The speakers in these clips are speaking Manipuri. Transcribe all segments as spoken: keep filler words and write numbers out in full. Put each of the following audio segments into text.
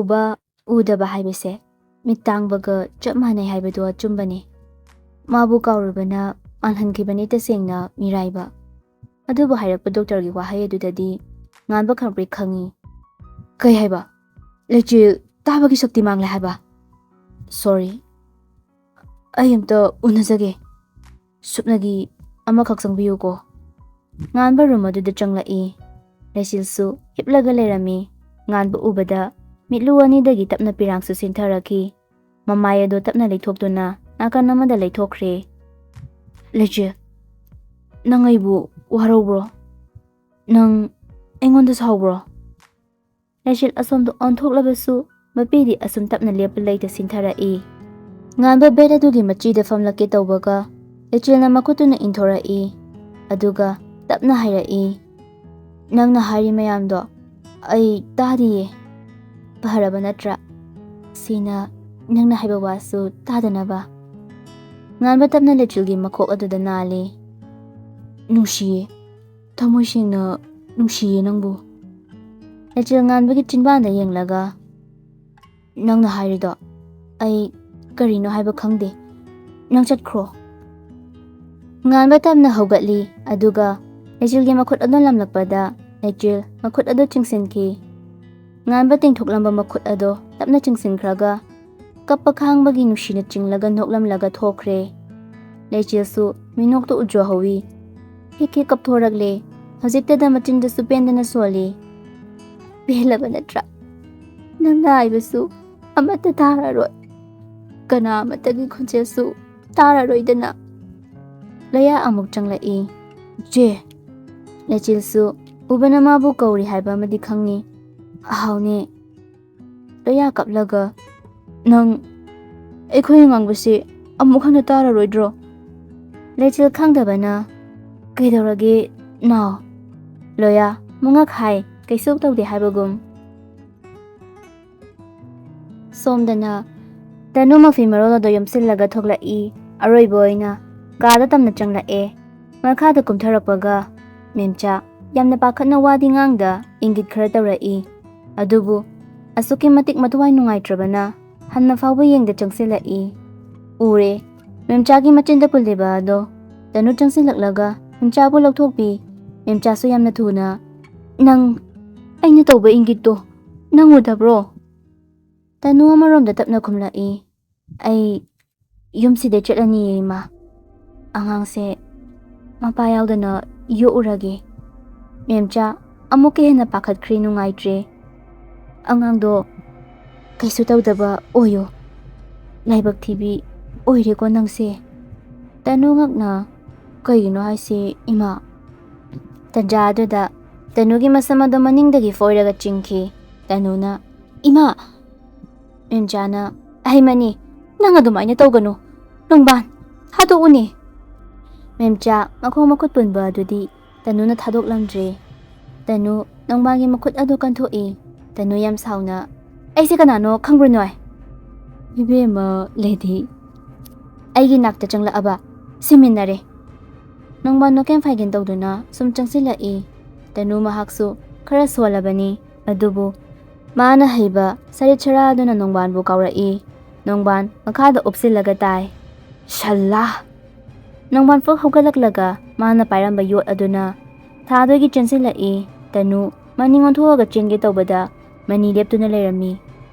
ꯎꯕ ꯎꯗꯕ ꯍꯥꯏꯕꯁꯦ ꯃꯤꯠ ꯇꯥꯡꯕꯒ ꯆꯞ ꯃꯥꯟꯅꯩ ꯍꯥꯏꯕꯗꯨ ꯑꯆꯨꯝꯕꯅꯤ꯫ ꯃꯥꯕꯨ ꯀꯥꯎꯔꯨꯕꯅ ꯃꯥꯡꯍꯟꯈꯤꯕꯅꯤ ꯇꯁꯦꯡꯅ ꯃꯤꯔꯥꯏꯕ꯫ ꯑꯗꯨꯕꯨ ꯍꯥꯏꯔꯛꯄ ꯗꯣꯛꯇꯔꯒꯤ ꯋꯥꯍꯩ ꯑꯗꯨꯗꯗꯤ ꯉꯥꯟꯕ ꯈꯪꯄ꯭ꯔꯦꯛ ꯈꯪꯉꯤ꯫ "ꯀꯩ ꯍꯥꯏꯕ? ꯂꯩꯆꯤꯜ ꯇꯥꯕꯒꯤ ꯁꯛꯇꯤ ꯃꯥꯡꯂꯦ ꯍꯥꯏꯕ? Sorry, ꯑꯩ ꯑꯝꯇ ꯎꯅꯖꯒꯦ꯫ ꯁꯨꯞꯅꯒꯤ ꯑꯃꯈꯛ ꯆꯪꯕꯤꯌꯨꯀꯣ꯫" ꯉꯥꯟꯕ ꯔꯨꯝ ꯑꯗꯨꯗ ꯆꯪꯂꯛꯏ꯫ ꯂꯩꯆꯤꯜꯁꯨ ꯍꯤꯞꯂꯒ ꯂꯩꯔꯝꯃꯤ꯫ ꯉꯥꯟꯕ ꯎꯕꯗ ꯃꯤꯠꯂꯨ ꯑꯅꯤꯗꯒꯤ ꯇꯞꯅ ꯄꯤꯔꯥꯡꯁꯨ ꯁꯤꯟꯊꯔꯛꯈꯤ꯫ ꯃꯃꯥꯏ ꯑꯗꯨ ꯇꯞꯅ ꯂꯩꯊꯣꯛꯇꯨꯅ ꯅꯥꯀꯟ ꯑꯃꯗ ꯂꯩꯊꯣꯛꯈ꯭ꯔꯦ꯫ "ꯂꯩꯆꯤꯜ, ꯅꯪ ꯑꯩꯕꯨ ꯋꯥꯔꯧꯕ꯭ꯔꯣ? ꯅꯪ ꯑꯩꯉꯣꯟꯗ ꯁꯥꯎꯕ꯭ꯔꯣ?" ꯂꯩꯆꯤꯜ ꯑꯁꯣꯝꯗ ꯑꯣꯟꯊꯣꯛꯂꯕꯁꯨ ꯃꯄꯤꯗꯤ ꯑꯁꯨꯝ ꯇꯞꯅ ꯂꯦꯞꯄ ꯂꯩꯇ ꯁꯤꯟꯊꯔꯛꯏ꯫ ꯉꯥꯟꯕ ꯕꯦꯗ ꯑꯗꯨꯒꯤ ꯃꯆꯤꯗ ꯐꯝꯂꯛꯀꯦ ꯇꯧꯕꯒ ꯂꯩꯆꯤꯜꯅ ꯃꯈꯨꯠꯇꯨꯅ ꯏꯟꯊꯣꯔꯛꯏ꯫ ꯑꯗꯨꯒ ꯇꯞꯅ ꯍꯥꯏꯔꯛꯏ, "ꯅꯪꯅ ꯍꯥꯏꯔꯤ ꯃꯌꯥꯝꯗꯣ ꯑꯩ ꯇꯥꯗꯤꯌꯦ꯫ ꯐꯔꯕ ꯅꯠꯇ꯭ꯔꯥ? ꯁꯤꯅ ꯅꯪꯅ ꯍꯥꯏꯕ ꯋꯥꯁꯨ ꯇꯥꯗꯅꯕ꯫" ꯉꯥꯟꯕ ꯇꯞꯅ ꯂꯩꯆꯤꯜꯒꯤ ꯃꯈꯣꯛ ꯑꯗꯨꯗ ꯅꯥꯜꯂꯤ꯫ "ꯅꯨꯡꯁꯤꯌꯦ, ꯊꯃꯣꯏ ꯁꯦꯡꯅ ꯅꯨꯡꯁꯤꯌꯦ ꯅꯪꯕꯨ꯫" ꯂꯩꯆꯤꯜ ꯉꯥꯟꯕꯒꯤ ꯆꯤꯟꯕꯥꯟꯗ ꯌꯦꯡꯂꯒ, "ꯅꯪꯅ ꯍꯥꯏꯔꯤꯗꯣ ꯑꯩ ꯀꯔꯤꯅꯣ ꯍꯥꯏꯕ ꯈꯪꯗꯦ꯫ ꯅꯪ ꯆꯠꯈ꯭ꯔꯣ꯫" ꯉꯥꯟꯕ ꯇꯞꯅ ꯍꯧꯒꯠꯂꯤ, ꯑꯗꯨꯒ ꯂꯩꯆꯤꯜꯒꯤ ꯃꯈꯨꯠ ꯑꯗꯨ ꯂꯝꯂꯛꯄꯗ ꯂꯩꯆꯤꯜ ꯃꯈꯨꯠ ꯑꯗꯨ ꯆꯤꯡꯁꯤꯟꯈꯤ꯫ ꯉꯥꯟꯕ ꯇꯤꯡꯊꯣꯛꯂꯝꯕ ꯃꯈꯨꯠ ꯑꯗꯨ ꯇꯞꯅ ꯆꯤꯡꯁꯤꯟꯈ꯭ꯔꯒ ꯀꯞꯄ ꯈꯥꯡꯕꯒꯤ ꯅꯨꯡꯁꯤꯅ ꯆꯤꯡꯂꯒ ꯅꯣꯛꯂꯝꯂꯒ ꯊꯣꯛꯈ꯭ꯔꯦ꯫ ꯂꯩꯆꯤꯜꯁꯨ ꯃꯤꯅꯣꯛꯇꯨ ꯎꯖꯍꯧꯋꯤ꯫ ꯍꯦꯛ ꯍꯦꯛ ꯀꯞꯊꯣꯔꯛꯂꯦ꯫ ꯍꯧꯖꯤꯛꯇꯗ ꯃꯆꯤꯟꯗꯁꯨ ꯄꯦꯟꯗꯅ ꯁꯣꯜꯂꯤ꯫ "ꯄꯦꯜꯂꯕ ꯅꯠꯇ꯭ꯔꯥ? ꯅꯪꯅ ꯍꯥꯏꯕꯁꯨ ꯑꯃꯠꯇ ꯇꯥꯔꯔꯣꯏ꯫ ꯀꯅꯥ ꯑꯃꯠꯇꯒꯤ ꯈꯣꯟꯖꯦꯜꯁꯨ ꯇꯥꯔꯔꯣꯏꯗꯅ꯫" ꯂꯣꯌꯥ ꯑꯃꯨꯛ ꯆꯪꯂꯛꯏ꯫ "ꯏꯆꯦ!" ꯂꯩꯆꯤꯜꯁꯨ ꯎꯕꯅ ꯃꯥꯕꯨ ꯀꯧꯔꯤ ꯍꯥꯏꯕ ꯑꯃꯗꯤ ꯈꯪꯉꯤ꯫ "ꯍꯥꯎꯅꯦ, ꯂꯣꯌꯥ ꯀꯞꯂꯒ, "ꯅꯪ ꯑꯩꯈꯣꯏꯅ ꯉꯥꯡꯕꯁꯤ ꯑꯃꯨꯛ ꯍꯟꯅ ꯇꯥꯔꯔꯣꯏꯗ꯭ꯔꯣ?" ꯂꯩꯆꯤꯜ ꯈꯪꯗꯕꯅ, "ꯀꯩꯗꯧꯔꯒꯦ ꯅꯥꯎ?" ꯂꯣꯌꯥ ꯃꯉꯛ ꯍꯥꯏ, ꯀꯩꯁꯨ ꯇꯧꯗꯦ ꯍꯥꯏꯕꯒꯨꯝ꯫ ꯁꯣꯝꯗꯅ ꯇꯅꯨ ꯃꯐꯤ ꯃꯔꯣꯜ ꯑꯗꯨ ꯌꯣꯝꯁꯤꯜꯂꯒ ꯊꯣꯛꯂꯛꯏ꯫ ꯑꯔꯣꯏꯕ ꯑꯣꯏꯅ ꯀꯥꯗ ꯇꯝꯅ ꯆꯪꯂꯛꯑꯦ꯫ ꯃꯈꯥꯗ ꯀꯨꯝꯊꯔꯛꯄꯒ ꯃꯦꯝꯆꯥ ꯌꯥꯝꯅ ꯄꯥꯈꯠꯅ ꯋꯥꯗꯤ ꯉꯥꯡꯗ ꯏꯪꯒꯤꯠ ꯈꯔ ꯇꯧꯔꯛꯏ꯫ ꯑꯗꯨꯕꯨ ꯑꯁꯨꯛꯀꯤ ꯃꯇꯤꯛ ꯃꯊꯋꯥꯏ ꯅꯨꯡꯉꯥꯏꯇ꯭ꯔꯕꯅ ꯍꯟꯅ ꯐꯥꯎꯕ ꯌꯦꯡꯗ ꯆꯪꯁꯤꯜꯂꯛꯏ꯫ ꯎꯔꯦ, ꯃꯦꯝꯆꯥꯒꯤ ꯃꯆꯤꯟꯗ ꯄꯨꯜꯂꯤꯕ ꯑꯗꯣ꯫ ꯇꯅꯨ ꯆꯪꯁꯤꯜꯂꯛꯂꯒ ꯃꯦꯝꯆꯥꯕꯨ ꯂꯧꯊꯣꯛꯄꯤ꯫ ꯃꯦꯝꯆꯥꯁꯨ ꯌꯥꯝꯅ ꯊꯨꯅ, "ꯅꯪ, ꯑꯩꯅ ꯇꯧꯕ ꯏꯪꯒꯤꯠꯇꯣ ꯅꯪ ꯎꯗꯕ꯭ꯔꯣ?" ꯇꯅꯨ ꯑꯃꯔꯣꯝꯗ ꯇꯞꯅ ꯈꯨꯝꯂꯛꯏ, "ꯑꯩ ꯌꯨꯝꯁꯤꯗ ꯆꯠꯂꯅꯤꯌꯦ, ꯏꯃꯥ꯫ ꯑꯉꯥꯡꯁꯦ ꯃꯄꯥ ꯌꯥꯎꯗꯅ ꯌꯣꯛꯎꯔꯒꯦ꯫" ꯃꯦꯝꯆꯥ ꯑꯃꯨꯛꯀ ꯍꯦꯟꯅ ꯄꯥꯈꯠꯈ꯭ꯔꯦ, ꯅꯨꯡꯉꯥꯏꯇ꯭ꯔꯦ꯫ "ꯑꯉꯥꯡꯗꯣ ꯀꯩꯁꯨ ꯇꯧꯗꯕ ꯑꯣꯏꯌꯣ꯫ ꯂꯥꯏꯕꯛ ꯊꯤꯕꯤ ꯑꯣꯏꯔꯦꯀꯣ ꯅꯪꯁꯦ꯫" ꯇꯅꯨ ꯉꯛꯅ, "ꯀꯩꯒꯤꯅꯣ ꯍꯥꯏꯁꯦ, ꯏꯃꯥ?" ꯇꯟꯖꯥ ꯑꯗꯨꯗ ꯇꯅꯨꯒꯤ ꯃꯁꯝ ꯑꯗꯨ ꯃꯅꯤꯡꯗꯒꯤ ꯐꯣꯏꯔꯒ ꯆꯤꯡꯈꯤ꯫ ꯇꯅꯨꯅ, "ꯏꯃꯥ!" ꯃꯦꯝꯆꯥꯅ, "ꯑꯍꯩꯃꯅꯤ, ꯅꯪ ꯑꯗꯨꯃꯥꯏꯅ ꯇꯧꯒꯅꯨ꯫ ꯅꯣꯡꯕꯥꯟ, ꯊꯥꯗꯣꯛꯎꯅꯦ꯫" ꯃꯦꯝꯆꯥ ꯃꯈꯣꯡ ꯃꯈꯨꯠ ꯄꯨꯟꯕ ꯑꯗꯨꯗꯤ ꯇꯅꯨꯅ ꯊꯥꯗꯣꯛꯂꯝꯗ꯭ꯔꯦ꯫ ꯇꯅꯨ ꯅꯣꯡꯕꯥꯟꯒꯤ ꯃꯈꯨꯠ ꯑꯗꯨ ꯀꯟꯊꯣꯛꯏ꯫ ꯇꯅꯨ ꯌꯥꯝ ꯁꯥꯎꯅ, "ꯑꯩꯁꯦ ꯀꯅꯥꯅꯣ ꯈꯪꯕ꯭ꯔꯣ ꯅꯣꯏ?" "ꯏꯕꯦꯝꯃ ꯂꯦꯗꯤ, ꯑꯩꯒꯤ ꯅꯥꯛꯇ ꯆꯪꯂꯛꯑꯕ ꯁꯤꯃꯤꯟꯅꯔꯦ꯫" ꯅꯣꯡꯕꯥꯟ ꯅꯣꯀꯦꯟ ꯐꯥꯏꯒꯦꯟ ꯇꯧꯗꯨꯅ ꯁꯨꯝ ꯆꯪꯁꯤꯜꯂꯛꯏ꯫ ꯇꯅꯨ ꯃꯍꯥꯛꯁꯨ ꯈꯔ ꯁꯣꯜꯂꯕꯅꯤ, ꯑꯗꯨꯕꯨ ꯃꯥꯅ ꯍꯩꯕ ꯁꯔꯤꯠ ꯁꯔꯥꯗꯨꯅ ꯅꯣꯡꯕꯥꯟꯕꯨ ꯀꯥꯎꯔꯛꯏ꯫ ꯅꯣꯡꯕꯥꯟ ꯃꯈꯥꯗ ꯎꯞꯁꯤꯜꯂꯒ ꯇꯥꯏ꯫ "ꯁꯜꯂꯥ!" ꯅꯣꯡꯕꯥꯟ ꯐꯨꯛ ꯍꯧꯒꯠꯂꯛꯂꯒ ꯃꯥꯅ ꯄꯥꯏꯔꯝꯕ ꯌꯣꯠ ꯑꯗꯨꯅ ꯊꯥꯗꯣꯏꯒꯤ ꯆꯦꯟꯁꯤꯜꯂꯛꯏ꯫ ꯇꯅꯨ ꯃꯅꯤꯡ ꯑꯣꯟꯊꯣꯛꯑꯒ ꯆꯦꯟꯒꯦ ꯇꯧꯕꯗ ꯃꯅꯤ ꯂꯦꯞꯇꯨꯅ ꯂꯩꯔꯝꯃꯤ꯫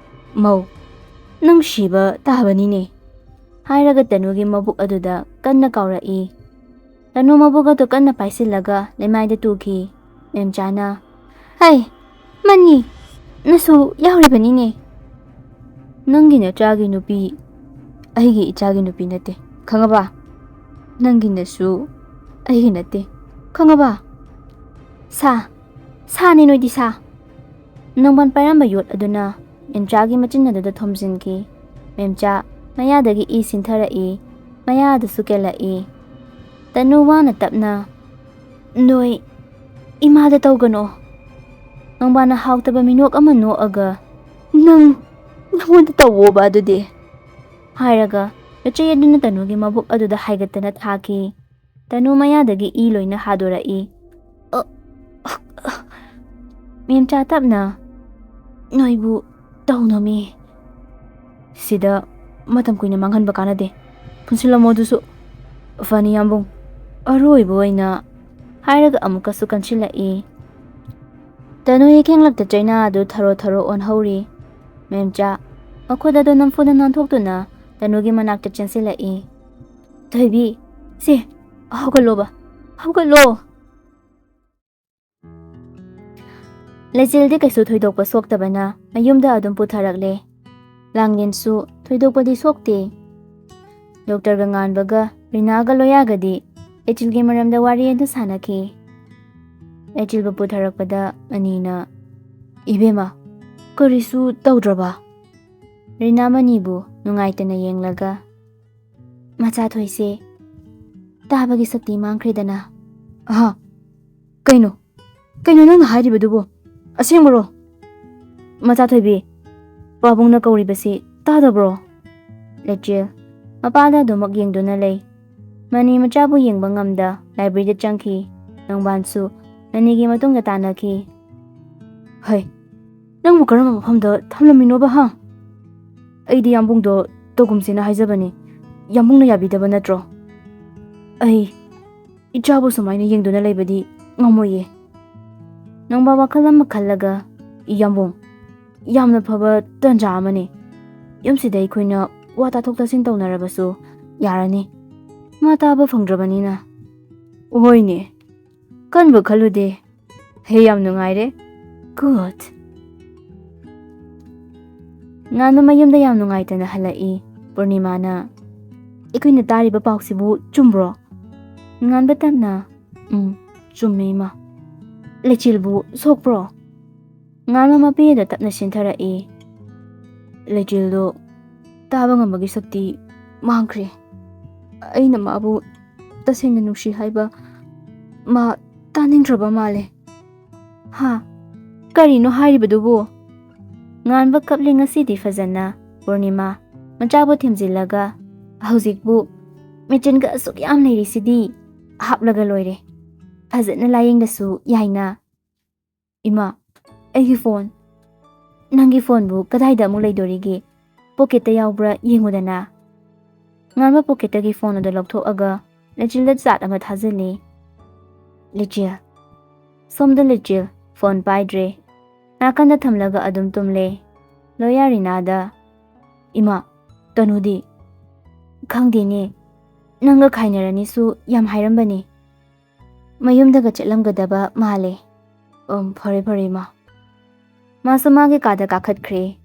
"ꯃꯧ, ꯅꯪ ꯁꯤꯕ ꯇꯥꯕꯅꯤꯅꯦ," ꯍꯥꯏꯔꯒ ꯇꯅꯨꯒꯤ ꯃꯕꯨꯛ ꯑꯗꯨꯗ ꯀꯟꯅ ꯀꯥꯎꯔꯛꯏ꯫ ꯇꯅꯨ ꯃꯕꯨꯛ ꯑꯗꯨ ꯀꯟꯅ ꯄꯥꯏꯁꯤꯜꯂꯒ ꯂꯩꯃꯥꯏꯗ ꯇꯨꯈꯤ꯫ ꯃꯦꯝꯆꯥꯅ, "ꯍꯩ, ꯃꯅꯤ, ꯅꯁꯨ ꯌꯥꯎꯔꯤꯕꯅꯤꯅꯦ꯫ ꯅꯪꯒꯤ ꯅꯆꯥꯒꯤ ꯅꯨꯄꯤ ꯑꯩꯒꯤ ꯏꯆꯥꯒꯤ ꯅꯨꯄꯤ ꯅꯠꯇꯦ, ꯈꯪꯉꯕ? ꯅꯪꯒꯤ ꯅꯁꯨ ꯑꯩꯒꯤ ꯅꯠꯇꯦ, ꯈꯪꯉꯕ? ꯁꯥ, ꯁꯥꯅꯦ ꯅꯣꯏꯗꯤ, ꯁꯥ꯫" ꯅꯣꯡꯕꯥꯟ ꯄꯥꯏꯔꯝꯕ ꯌꯣꯠ ꯑꯗꯨꯅ ꯃꯦꯝꯆꯥꯒꯤ ꯃꯆꯤꯟ ꯑꯗꯨꯗ ꯊꯣꯝꯖꯤꯟꯈꯤ꯫ ꯃꯦꯝꯆꯥ ꯃꯌꯥꯗꯒꯤ ꯏ ꯁꯤꯟꯊꯔꯛꯏ, ꯃꯌꯥ ꯑꯗꯨꯁꯨ ꯀꯦꯜꯂꯛꯏ꯫ ꯇꯅꯨ ꯋꯥꯅ ꯇꯞꯅ, "ꯅꯣꯏ ꯏꯃꯥꯗ ꯇꯧꯒꯅꯣ꯫" ꯅꯣꯡꯕꯥꯟꯅ ꯍꯥꯎꯇꯕ ꯃꯤꯅꯣꯛ ꯑꯃ ꯅꯣꯛꯑꯒ, "ꯅꯪ, ꯅꯪꯉꯣꯟꯗ ꯇꯧꯋꯣꯕ ꯑꯗꯨꯗꯤ?" ꯍꯥꯏꯔꯒ ꯂꯨꯆꯩ ꯑꯗꯨꯅ ꯇꯅꯨꯒꯤ ꯃꯕꯨꯛ ꯑꯗꯨꯗ ꯍꯥꯏꯒꯠꯇꯅ ꯊꯥꯈꯤ꯫ ꯇꯅꯨ ꯃꯌꯥꯗꯒꯤ ꯏ ꯂꯣꯏꯅ ꯍꯥꯗꯣꯔꯛꯏ꯫ "ꯑ, ꯑ, ꯑ꯫" ꯃꯦꯝꯆꯥ ꯇꯞꯅ, ꯅꯣꯏꯕꯨ ꯇꯧꯅꯣꯃꯤ꯫ ꯁꯤꯗ ꯃꯇꯝ ꯀꯨꯏꯅ ꯃꯥꯡꯍꯟꯕ ꯀꯥꯟꯅꯗꯦ꯫ ꯄꯨꯟꯁꯤꯜꯂꯝꯃꯣ ꯑꯗꯨꯁꯨ꯫ ꯐꯅꯤ ꯌꯥꯝꯕꯨꯡ, ꯑꯔꯣꯏꯕ ꯑꯣꯏꯅ ꯍꯥꯏꯔꯒ ꯑꯃꯨꯛꯀꯁꯨ ꯀꯟꯁꯤꯜꯂꯛꯏ꯫ ꯇꯅꯨ ꯌꯦꯀꯦꯡꯂꯛꯇ ꯆꯩꯅꯥ ꯑꯗꯨ ꯊꯔꯣ ꯊꯔꯣ ꯑꯣꯟꯍꯧꯔꯤ꯫ ꯃꯦꯝꯆꯥ ꯃꯈꯨꯠ ꯑꯗꯨ ꯅꯝꯐꯨꯗ ꯅꯥꯟꯊꯣꯛꯇꯨꯅ ꯇꯅꯨꯒꯤ ꯃꯅꯥꯛꯇ ꯆꯦꯟꯁꯤꯜꯂꯛꯏ꯫ "ꯊꯣꯏꯕꯤ, ꯁꯦ, ꯍꯧꯒꯠꯂꯣꯕ, ꯍꯧꯒꯠꯂꯣ!" ꯂꯩꯆꯤꯜꯗꯤ ꯀꯩꯁꯨ ꯊꯣꯏꯗꯣꯛꯄ ꯁꯣꯛꯇꯕꯅ ꯃꯌꯨꯝꯗ ꯑꯗꯨꯝ ꯄꯨꯊꯔꯛꯂꯦ꯫ ꯂꯥꯡꯂꯦꯟꯁꯨ ꯊꯣꯏꯗꯣꯛꯄꯗꯤ ꯁꯣꯛꯇꯦ꯫ ꯗꯣꯛꯇꯔꯒ ꯉꯥꯟꯕꯒ ꯔꯤꯅꯥꯒ ꯂꯣꯌꯥꯒꯗꯤ ꯂꯩꯆꯤꯜꯒꯤ ꯃꯔꯝꯗ ꯋꯥꯔꯤ ꯑꯗꯨ ꯁꯥꯟꯅꯈꯤ꯫ ꯂꯩꯆꯤꯜꯕꯨ ꯄꯨꯊꯔꯛꯄꯗ ꯃꯅꯤꯅ, "ꯏꯕꯦꯝꯃ, ꯀꯔꯤꯁꯨ ꯇꯧꯗ꯭ꯔꯕ?" ꯔꯤꯅꯥ ꯃꯅꯤꯕꯨ ꯅꯨꯡꯉꯥꯏꯇꯅ ꯌꯦꯡꯂꯒ, "ꯃꯆꯥ ꯊꯣꯏꯁꯦ ꯇꯥꯕꯒꯤ ꯁꯛꯇꯤ ꯃꯥꯡꯈ꯭ꯔꯦꯗꯅ?" "ꯑꯍꯥ, ꯀꯩꯅꯣ? ꯀꯩꯅꯣ ꯅꯪꯅ ꯍꯥꯏꯔꯤꯕꯗꯨꯕꯨ? ꯑꯁꯦꯡꯕꯔꯣ?" "ꯃꯆꯥ ꯊꯣꯏꯕꯤ, ꯄꯥꯕꯨꯡꯅ ꯀꯧꯔꯤꯕꯁꯤ ꯇꯥꯗꯕ꯭ꯔꯣ?" ꯂꯩꯆꯤꯜ ꯃꯄꯥꯗ ꯑꯗꯨꯃꯛ ꯌꯦꯡꯗꯨꯅ ꯂꯩ꯫ ꯃꯅꯤ ꯃꯆꯥꯕꯨ ꯌꯦꯡꯕ ꯉꯝꯗ ꯂꯥꯏꯕ꯭ꯔꯦꯔꯤꯗ ꯆꯪꯈꯤ꯫ ꯅꯣꯡꯕꯥꯟꯁꯨ ꯃꯅꯤꯒꯤ ꯃꯇꯨꯡꯗ ꯇꯥꯟꯅꯈꯤ꯫ "ꯍꯩ, ꯅꯪꯕꯨ ꯀꯔꯝꯕ ꯃꯐꯝꯗ ꯊꯝꯂꯝꯃꯤꯅꯣꯕ, ꯍꯥ? ꯑꯩꯗꯤ ꯌꯥꯝꯕꯨꯡꯗꯣ ꯇꯧꯒꯨꯝꯁꯦꯅ ꯍꯥꯏꯖꯕꯅꯤ꯫ ꯌꯥꯝꯕꯨꯡꯅ ꯌꯥꯕꯤꯗꯕ ꯅꯠꯇ꯭ꯔꯣ? ꯑꯩ ꯏꯆꯥꯕꯨ ꯁꯨꯃꯥꯏꯅ ꯌꯦꯡꯗꯨꯅ ꯂꯩꯕꯗꯤ ꯉꯝꯃꯣꯏꯌꯦ꯫" ꯅꯣꯡꯕꯥꯟ ꯋꯥꯈꯜ ꯑꯃ ꯈꯜꯂꯒ, "ꯌꯥꯝꯕꯨꯡ, ꯌꯥꯝꯅ ꯐꯕ ꯇꯟꯖꯥ ꯑꯃꯅꯤ꯫ ꯌꯨꯝꯁꯤꯗ ꯑꯩꯈꯣꯏꯅ ꯋꯥ ꯇꯥꯊꯣꯛ ꯇꯥꯁꯤꯟ ꯇꯧꯅꯔꯕꯁꯨ ꯌꯥꯔꯅꯤ꯫ ꯃꯥ ꯇꯥꯕ ꯐꯪꯗ꯭ꯔꯕꯅꯤꯅ꯫" "ꯍꯣꯏꯅꯦ, ꯈꯟꯕꯨ ꯈꯜꯂꯨꯗꯦ꯫ ꯍꯦ, ꯌꯥꯝ ꯅꯨꯡꯉꯥꯏꯔꯦ꯫ Good꯫" ꯉꯥꯟꯕ ꯃꯌꯨꯝꯗ ꯌꯥꯝ ꯅꯨꯡꯉꯥꯏꯇꯅ ꯍꯜꯂꯛꯏ꯫ ꯄꯨꯔꯅꯤꯃꯥꯅ, "ꯑꯩꯈꯣꯏꯅ ꯇꯥꯔꯤꯕ ꯄꯥꯎꯁꯤꯕꯨ ꯆꯨꯝꯕ꯭ꯔꯣ?" ꯉꯥꯟꯕ ꯇꯞꯅ, "ꯎꯝ, ꯆꯨꯝꯃꯦ, ꯏꯃꯥ꯫ ꯂꯩꯆꯤꯜꯕꯨ ꯁꯣꯛꯄ꯭ꯔꯣ?" ꯉꯥꯟꯕ ꯃꯄꯤꯗ ꯇꯞꯅ ꯆꯦꯟꯊꯔꯛꯏ꯫ "ꯂꯩꯆꯤꯜꯗꯣ ꯇꯥꯕ ꯉꯝꯕꯒꯤ ꯁꯛꯇꯤ ꯃꯥꯡꯈ꯭ꯔꯦ꯫ ꯑꯩꯅ ꯃꯥꯕꯨ ꯇꯁꯦꯡꯅ ꯅꯨꯡꯁꯤ ꯍꯥꯏꯕ ꯃꯥ ꯇꯥꯅꯤꯡꯗ꯭ꯔꯕ ꯃꯥꯜꯂꯦ꯫" "ꯍꯥ? ꯀꯔꯤꯅꯣ ꯍꯥꯏꯔꯤꯕꯗꯨꯕꯨ?" ꯉꯥꯟꯕ ꯀꯞꯂꯤ ꯉꯁꯤꯗꯤ ꯐꯖꯅ꯫ ꯄꯨꯔꯅꯤꯃꯥ ꯃꯆꯥꯕꯨ ꯊꯦꯝꯖꯤꯜꯂꯒ, "ꯍꯧꯖꯤꯛꯄꯨ ꯃꯦꯆꯤꯟꯒ ꯑꯁꯨꯛ ꯌꯥꯝ ꯂꯩꯔꯤꯁꯤꯗꯤ, ꯍꯥꯞꯂꯒ ꯂꯣꯏꯔꯦ꯫ ꯐꯖꯅ ꯂꯥꯌꯦꯡꯗꯁꯨ ꯌꯥꯏꯅ꯫" "ꯏꯃꯥ, ꯑꯩꯒꯤ ꯐꯣꯟ꯫" "ꯅꯪꯒꯤ ꯐꯣꯟꯕꯨ ꯀꯗꯥꯏꯗ ꯑꯃꯨꯛ ꯂꯩꯗꯣꯔꯤꯒꯦ? ꯄꯣꯀꯦꯠꯇ ꯌꯥꯎꯕ꯭ꯔꯥ ꯌꯦꯡꯉꯨꯗꯅ꯫" ꯉꯥꯟꯕ ꯄꯣꯀꯦꯠꯇꯒꯤ ꯐꯣꯟ ꯑꯗꯨ ꯂꯧꯊꯣꯛꯑꯒ ꯂꯩꯆꯤꯜꯗ ꯆꯥꯠ ꯑꯃ ꯊꯥꯖꯤꯜꯂꯤ꯫ "ꯂꯩꯆꯤꯜ꯫" ꯁꯣꯝꯗ ꯂꯩꯆꯤꯜ ꯐꯣꯟ ꯄꯥꯏꯗ꯭ꯔꯦ꯫ ꯅꯥꯀꯟꯗ ꯊꯝꯂꯒ ꯑꯗꯨꯝ ꯇꯨꯝꯂꯦ꯫ ꯂꯣꯌꯥ ꯔꯤꯅꯥꯗ, "ꯏꯃꯥ, ꯇꯅꯨꯗꯤ?" "ꯈꯪꯗꯦꯅꯦ꯫ ꯅꯪꯒ ꯈꯥꯏꯅꯔꯅꯤꯁꯨ ꯌꯥꯝ ꯍꯥꯏꯔꯝꯕꯅꯤ꯫ ꯃꯌꯨꯝꯗꯒ ꯆꯠꯂꯝꯒꯗꯕ ꯃꯥꯜꯂꯦ꯫" "ꯎꯝ, ꯐꯔꯦ, ꯐꯔꯦ, ꯏꯃꯥ꯫" ꯃꯥꯁꯨ ꯃꯥꯒꯤ ꯀꯥꯗ ꯀꯥꯈꯠꯈ꯭ꯔꯦ꯫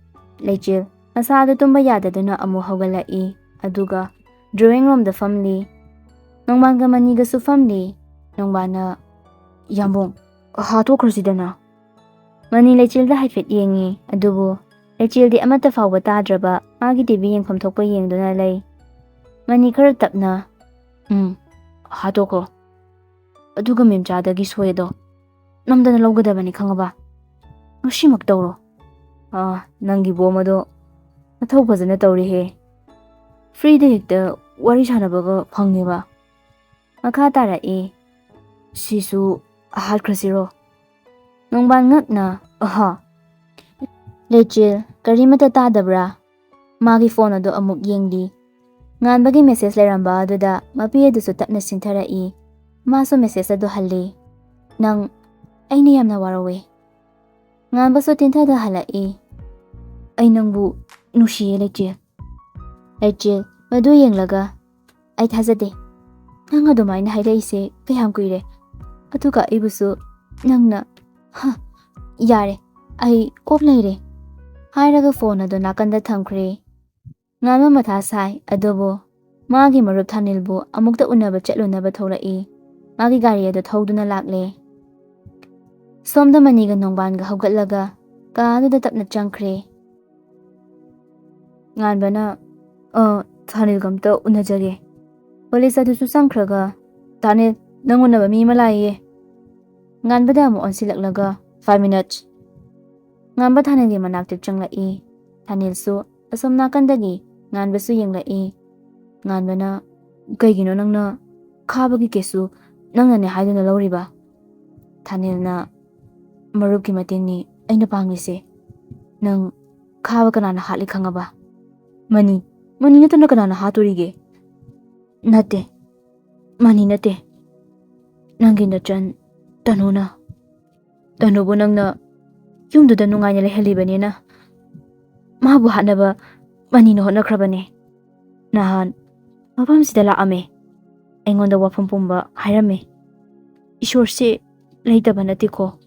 ꯂꯩꯆꯤꯜ ꯃꯁꯥꯗꯨ ꯇꯨꯝꯕ ꯌꯥꯗꯗꯨꯅ ꯑꯃꯨꯛ ꯍꯧꯒꯠꯂꯛꯏ꯫ ꯑꯗꯨꯒ drawing roomꯗ ꯐꯝꯂꯤ꯫ ꯅꯣꯡꯕꯥꯟꯒ ꯃꯅꯤꯒꯁꯨ ꯐꯝꯂꯤ꯫ ꯅꯣꯡꯕꯥꯟꯅ, "ꯌꯥꯝꯕꯨꯡ, ꯍꯥꯠꯇꯣꯛꯈ꯭ꯔꯁꯤꯗꯅ꯫" ꯃꯅꯤ ꯂꯩꯆꯤꯜꯗ ꯍꯥꯏꯐꯦꯠ ꯌꯦꯡꯉꯤ, ꯑꯗꯨꯕꯨ ꯂꯩꯆꯤꯜꯗꯤ ꯑꯃꯠꯇ ꯐꯥꯎꯕ ꯇꯥꯗ꯭ꯔꯕ ꯃꯥꯒꯤ ꯇꯤꯚꯤ ꯌꯦꯡꯐꯝ ꯊꯣꯛꯄ ꯌꯦꯡꯗꯨꯅ ꯂꯩ꯫ ꯃꯅꯤ ꯈꯔ ꯇꯞꯅ, "ꯎꯝ, ꯍꯥꯠꯇꯣꯛꯈ꯭ꯔꯣ꯫ ꯑꯗꯨꯒ ꯃꯦꯝꯆꯥꯗꯒꯤ ꯁꯣꯏ ꯑꯗꯣ ꯅꯝꯗꯅ ꯂꯧꯒꯗꯕꯅꯤ, ꯈꯪꯉꯕ? ꯉꯁꯤꯃꯛ ꯇꯧꯔꯣ꯫" "ꯑꯥ, ꯅꯪꯒꯤ ꯕꯣꯝ ꯑꯗꯣ ꯃꯊꯧ ꯐꯖꯅ ꯇꯧꯔꯦꯍꯦ꯫ Freeꯗ ꯍꯦꯛꯇ ꯋꯥꯔꯤ ꯁꯥꯟꯅꯕꯒ ꯐꯪꯉꯦꯕ꯫" ꯃꯈꯥ ꯇꯥꯔꯛꯏ, "ꯁꯤꯁꯨ ꯍꯥꯠꯈ꯭ꯔꯁꯤꯔꯣ?" ꯅꯣꯡꯕꯥꯟ ꯉꯛꯅ, "ꯑꯍꯥ꯫" ꯂꯩꯆꯤꯜ ꯀꯔꯤꯃꯠꯇ ꯇꯥꯗꯕ꯭ꯔꯥ? ꯃꯥꯒꯤ ꯐꯣꯟ ꯑꯗꯨ ꯑꯃꯨꯛ ꯌꯦꯡꯂꯤ꯫ ꯉꯥꯟꯕꯒꯤ message ꯂꯩꯔꯝꯕ ꯑꯗꯨꯗ ꯃꯄꯤ ꯑꯗꯨꯁꯨ ꯇꯞꯅ ꯆꯤꯟꯊꯔꯛꯏ꯫ ꯃꯥꯁꯨ message ꯑꯗꯨ ꯍꯜꯂꯤ꯫ "ꯅꯪ, ꯑꯩꯅ ꯌꯥꯝꯅ ꯋꯥꯔꯧꯋꯦ꯫" ꯉꯥꯟꯕꯁꯨ ꯇꯤꯟꯊꯗ ꯍꯜꯂꯛꯏ꯫ "ꯑꯩ ꯅꯪꯕꯨ ꯅꯨꯡꯁꯤꯌꯦ, ꯂꯩꯆꯤꯜ꯫" ꯂꯩꯆꯤꯜ ꯃꯗꯨ ꯌꯦꯡꯂꯒ, "ꯑꯩ ꯊꯥꯖꯗꯦ꯫ ꯅꯪ ꯑꯗꯨꯃꯥꯏꯅ ꯍꯥꯏꯔꯛꯏꯁꯦ ꯀꯌꯥꯝ ꯀꯨꯏꯔꯦ? ꯑꯗꯨꯒ ꯑꯩꯕꯨꯁꯨ ꯅꯪꯅ, ꯍ, ꯌꯥꯔꯦ, ꯑꯩ ꯑꯣꯞ ꯂꯩꯔꯦ꯫" ꯍꯥꯏꯔꯒ ꯐꯣꯟ ꯑꯗꯨ ꯅꯥꯀꯟꯗ ꯊꯝꯈ꯭ꯔꯦ꯫ ꯉꯥꯟꯕ ꯃꯊꯥ ꯁꯥꯏ, ꯑꯗꯨꯕꯨ ꯃꯥꯒꯤ ꯃꯔꯨꯞ ꯊꯥꯅꯤꯜꯕꯨ ꯑꯃꯨꯛꯇ ꯎꯅꯕ ꯆꯠꯂꯨꯅꯕ ꯊꯣꯛꯂꯛꯏ꯫ ꯃꯥꯒꯤ ꯒꯥꯔꯤ ꯑꯗꯨ ꯊꯧꯗꯨꯅ ꯂꯥꯛꯂꯦ꯫ ꯁꯣꯝꯗ ꯃꯅꯤꯒ ꯅꯣꯡꯕꯥꯟꯒ ꯍꯧꯒꯠꯂꯒ ꯀꯥ ꯑꯗꯨꯗ ꯇꯞꯅ ꯆꯪꯈ꯭ꯔꯦ꯫ ꯉꯥꯟꯕꯅ, "ꯑ, ꯊꯥꯅꯤꯜꯒ ꯑꯝꯇ ꯎꯅꯖꯒꯦ꯫" ꯄꯨꯂꯤꯁ ꯑꯗꯨꯁꯨ ꯆꯪꯈ꯭ꯔꯒ, "ꯊꯥꯅꯤꯜ, ꯅꯪ ꯎꯅꯕ ꯃꯤ ꯑꯃ ꯂꯥꯛꯏꯌꯦ꯫" ꯉꯥꯟꯕꯗ ꯑꯃꯨꯛ ꯑꯣꯟꯁꯤꯜꯂꯛꯂꯒ, "Five minutes꯫" ꯉꯥꯟꯕ ꯊꯥꯅꯤꯜꯒꯤ ꯃꯅꯥꯛꯇ ꯆꯪꯂꯛꯏ꯫ ꯊꯥꯅꯤꯜꯁꯨ ꯑꯁꯣꯝ ꯅꯥꯀꯟꯗꯒꯤ ꯉꯥꯟꯕꯁꯨ ꯌꯦꯡꯂꯛꯏ꯫ ꯉꯥꯟꯕꯅ, "ꯀꯩꯒꯤꯅꯣ ꯅꯪꯅ ꯈꯥꯕꯒꯤ ꯀꯦꯁꯁꯨ ꯅꯪꯅꯅꯦ ꯍꯥꯏꯗꯨꯅ ꯂꯧꯔꯤꯕ?" ꯊꯥꯅꯤꯜꯅ, "ꯃꯔꯨꯞꯀꯤ ꯃꯇꯦꯡꯅꯤ ꯑꯩꯅ ꯄꯥꯡꯂꯤꯁꯦ꯫" "ꯅꯪ ꯈꯥꯕ ꯀꯅꯥꯅ ꯍꯥꯠꯂꯤ ꯈꯪꯉꯕ?" "ꯃꯅꯤ, ꯃꯅꯤ ꯅꯠꯇꯅ ꯀꯅꯥꯅ ꯍꯥꯠꯇꯣꯔꯤꯒꯦ?" "ꯅꯠꯇꯦ, ꯃꯅꯤ ꯅꯠꯇꯦ, ꯅꯪꯒꯤ ꯅꯆꯟ ꯇꯅꯨꯅ꯫ ꯇꯅꯨꯕꯨ ꯅꯪꯅ ꯌꯨꯝꯗꯨꯗ ꯅꯨꯡꯉꯥꯏꯅ ꯂꯩꯍꯜꯂꯤꯕꯅꯤꯅ ꯃꯥꯕꯨ ꯍꯥꯠꯅꯕ ꯃꯅꯤꯅ ꯍꯣꯠꯅꯈ꯭ꯔꯕꯅꯦ꯫ ꯅꯍꯥꯟ ꯃꯐꯝꯁꯤꯗ ꯂꯥꯛꯑꯝꯃꯦ, ꯑꯩꯉꯣꯟꯗ ꯋꯥꯐꯝ ꯄꯨꯝꯕ ꯍꯥꯏꯔꯝꯃꯦ꯫ ꯏꯁꯣꯔꯁꯦ ꯂꯩꯇꯕ ꯅꯠꯇꯦꯀꯣ,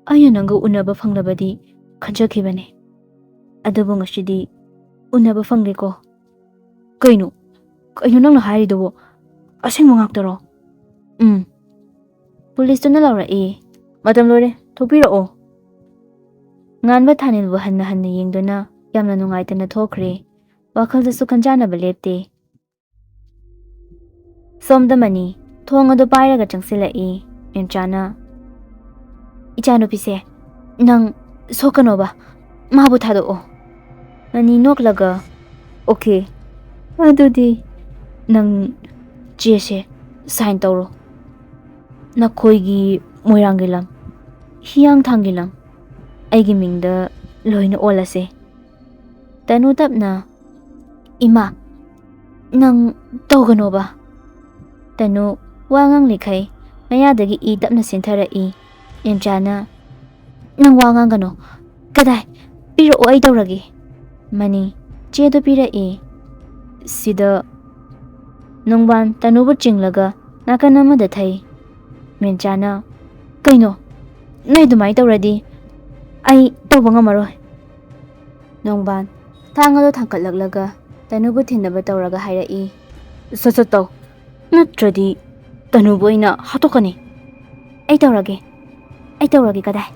ꯑꯩꯅ ꯅꯪꯒ ꯎꯅꯕ ꯐꯪꯂꯕꯗꯤ ꯈꯟꯖꯈꯤꯕꯅꯦ, ꯑꯗꯨꯕꯨ ꯉꯁꯤꯗꯤ ꯎꯅꯕ ꯐꯪꯂꯦꯀꯣ꯫" "ꯀꯩꯅꯣ, ꯀꯩꯅꯣ ꯅꯪꯅ ꯍꯥꯏꯔꯤꯗꯨꯕꯣ? ꯑꯁꯦꯡꯕ ꯉꯥꯛꯇꯔꯣ?" "ꯎꯝ, ꯄꯨꯂꯤꯁꯇꯨꯅ ꯂꯥꯎꯔꯛꯏ꯫ ꯃꯇꯝ ꯂꯣꯏꯔꯦ, ꯊꯣꯛꯄꯤꯔꯛꯑꯣ꯫" ꯉꯥꯟꯕ ꯊꯥꯅꯤꯜꯕꯨ ꯍꯟꯅ ꯍꯟꯅ ꯌꯦꯡꯗꯨꯅ ꯌꯥꯝꯅ ꯅꯨꯡꯉꯥꯏꯇꯅ ꯊꯣꯛꯈ꯭ꯔꯦ꯫ ꯋꯥꯈꯜꯗꯁꯨ ꯈꯟꯖꯥꯟꯅꯕ ꯂꯦꯞꯇꯦ꯫ ꯁꯣꯝꯗ ꯃꯅꯤ ꯊꯣꯡ ꯑꯗꯨ ꯄꯥꯏꯔꯒ ꯆꯪꯁꯤꯜꯂꯛꯏ꯫ ꯃꯦꯝꯆꯥꯅ, "ꯏꯆꯥꯅꯨꯄꯤꯁꯦ, ꯅꯪ ꯁꯣꯛꯀꯅꯣꯕ, ꯃꯥꯕꯨ ꯊꯥꯗꯣꯛꯑꯣ꯫" ꯃꯅꯤ ꯅꯣꯛꯂꯒ, "ꯑꯣꯀꯦ, ꯑꯗꯨꯗꯤ ꯅꯪ ꯆꯦꯁꯦ ꯁꯥꯏꯟ ꯇꯧꯔꯣ꯫ ꯅꯈꯣꯏꯒꯤ ꯃꯣꯏꯔꯥꯡꯒꯤ ꯂꯝ, ꯍꯤꯌꯥꯡꯊꯥꯡꯒꯤ ꯂꯝ, ꯑꯩꯒꯤ ꯃꯤꯡꯗ ꯂꯣꯏꯅ ꯑꯣꯜꯂꯁꯦ꯫" ꯇꯅꯨ ꯇꯞꯅ, "ꯏꯃꯥ, ꯅꯪ ꯇꯧꯒꯅꯣꯕ꯫" ꯇꯅꯨ ꯋꯥ ꯉꯥꯡꯂꯤꯈꯩ ꯃꯌꯥꯗꯒꯤ ꯏ ꯇꯞꯅ ꯆꯦꯟꯊꯔꯛꯏ꯫ ꯃꯦꯝꯆꯥꯅ, "ꯅꯪ ꯋꯥ ꯉꯥꯡꯒꯅꯣ꯫ ꯀꯗꯥꯏ? ꯄꯤꯔꯛꯑꯣ, ꯑꯩ ꯇꯧꯔꯒꯦ꯫" ꯃꯅꯤ ꯆꯦꯗꯨ ꯄꯤꯔꯛꯏ꯫ ꯁꯤꯗ ꯅꯣꯡꯕꯥꯟ ꯇꯅꯨꯕꯨ ꯆꯤꯡꯂꯒ ꯅꯥꯀꯟ ꯑꯃꯗ ꯊꯩ꯫ ꯃꯦꯝꯆꯥꯅ, "ꯀꯩꯅꯣ? ꯅꯣꯏ ꯑꯗꯨꯃꯥꯏꯅ ꯇꯧꯔꯗꯤ ꯑꯩ ꯇꯧꯕ ꯉꯝꯃꯔꯣꯏ꯫" ꯅꯣꯡꯕꯥꯟ ꯊꯥꯡ ꯑꯗꯨ ꯊꯥꯡꯀꯠꯂꯛꯂꯒ ꯇꯅꯨꯕꯨ ꯊꯤꯟꯅꯕ ꯇꯧꯔꯒ ꯍꯥꯏꯔꯛꯏ, "ꯁꯠ ꯁꯠ ꯇꯧ, ꯅꯠꯇ꯭ꯔꯗꯤ ꯇꯅꯨꯕꯨ ꯑꯩꯅ ꯍꯥꯠꯇꯣꯛꯀꯅꯤ꯫" "ꯑꯩ ꯇꯧꯔꯒꯦ, ꯑꯩ ꯇꯧꯔꯒꯦ, ꯀꯗꯥꯏ?"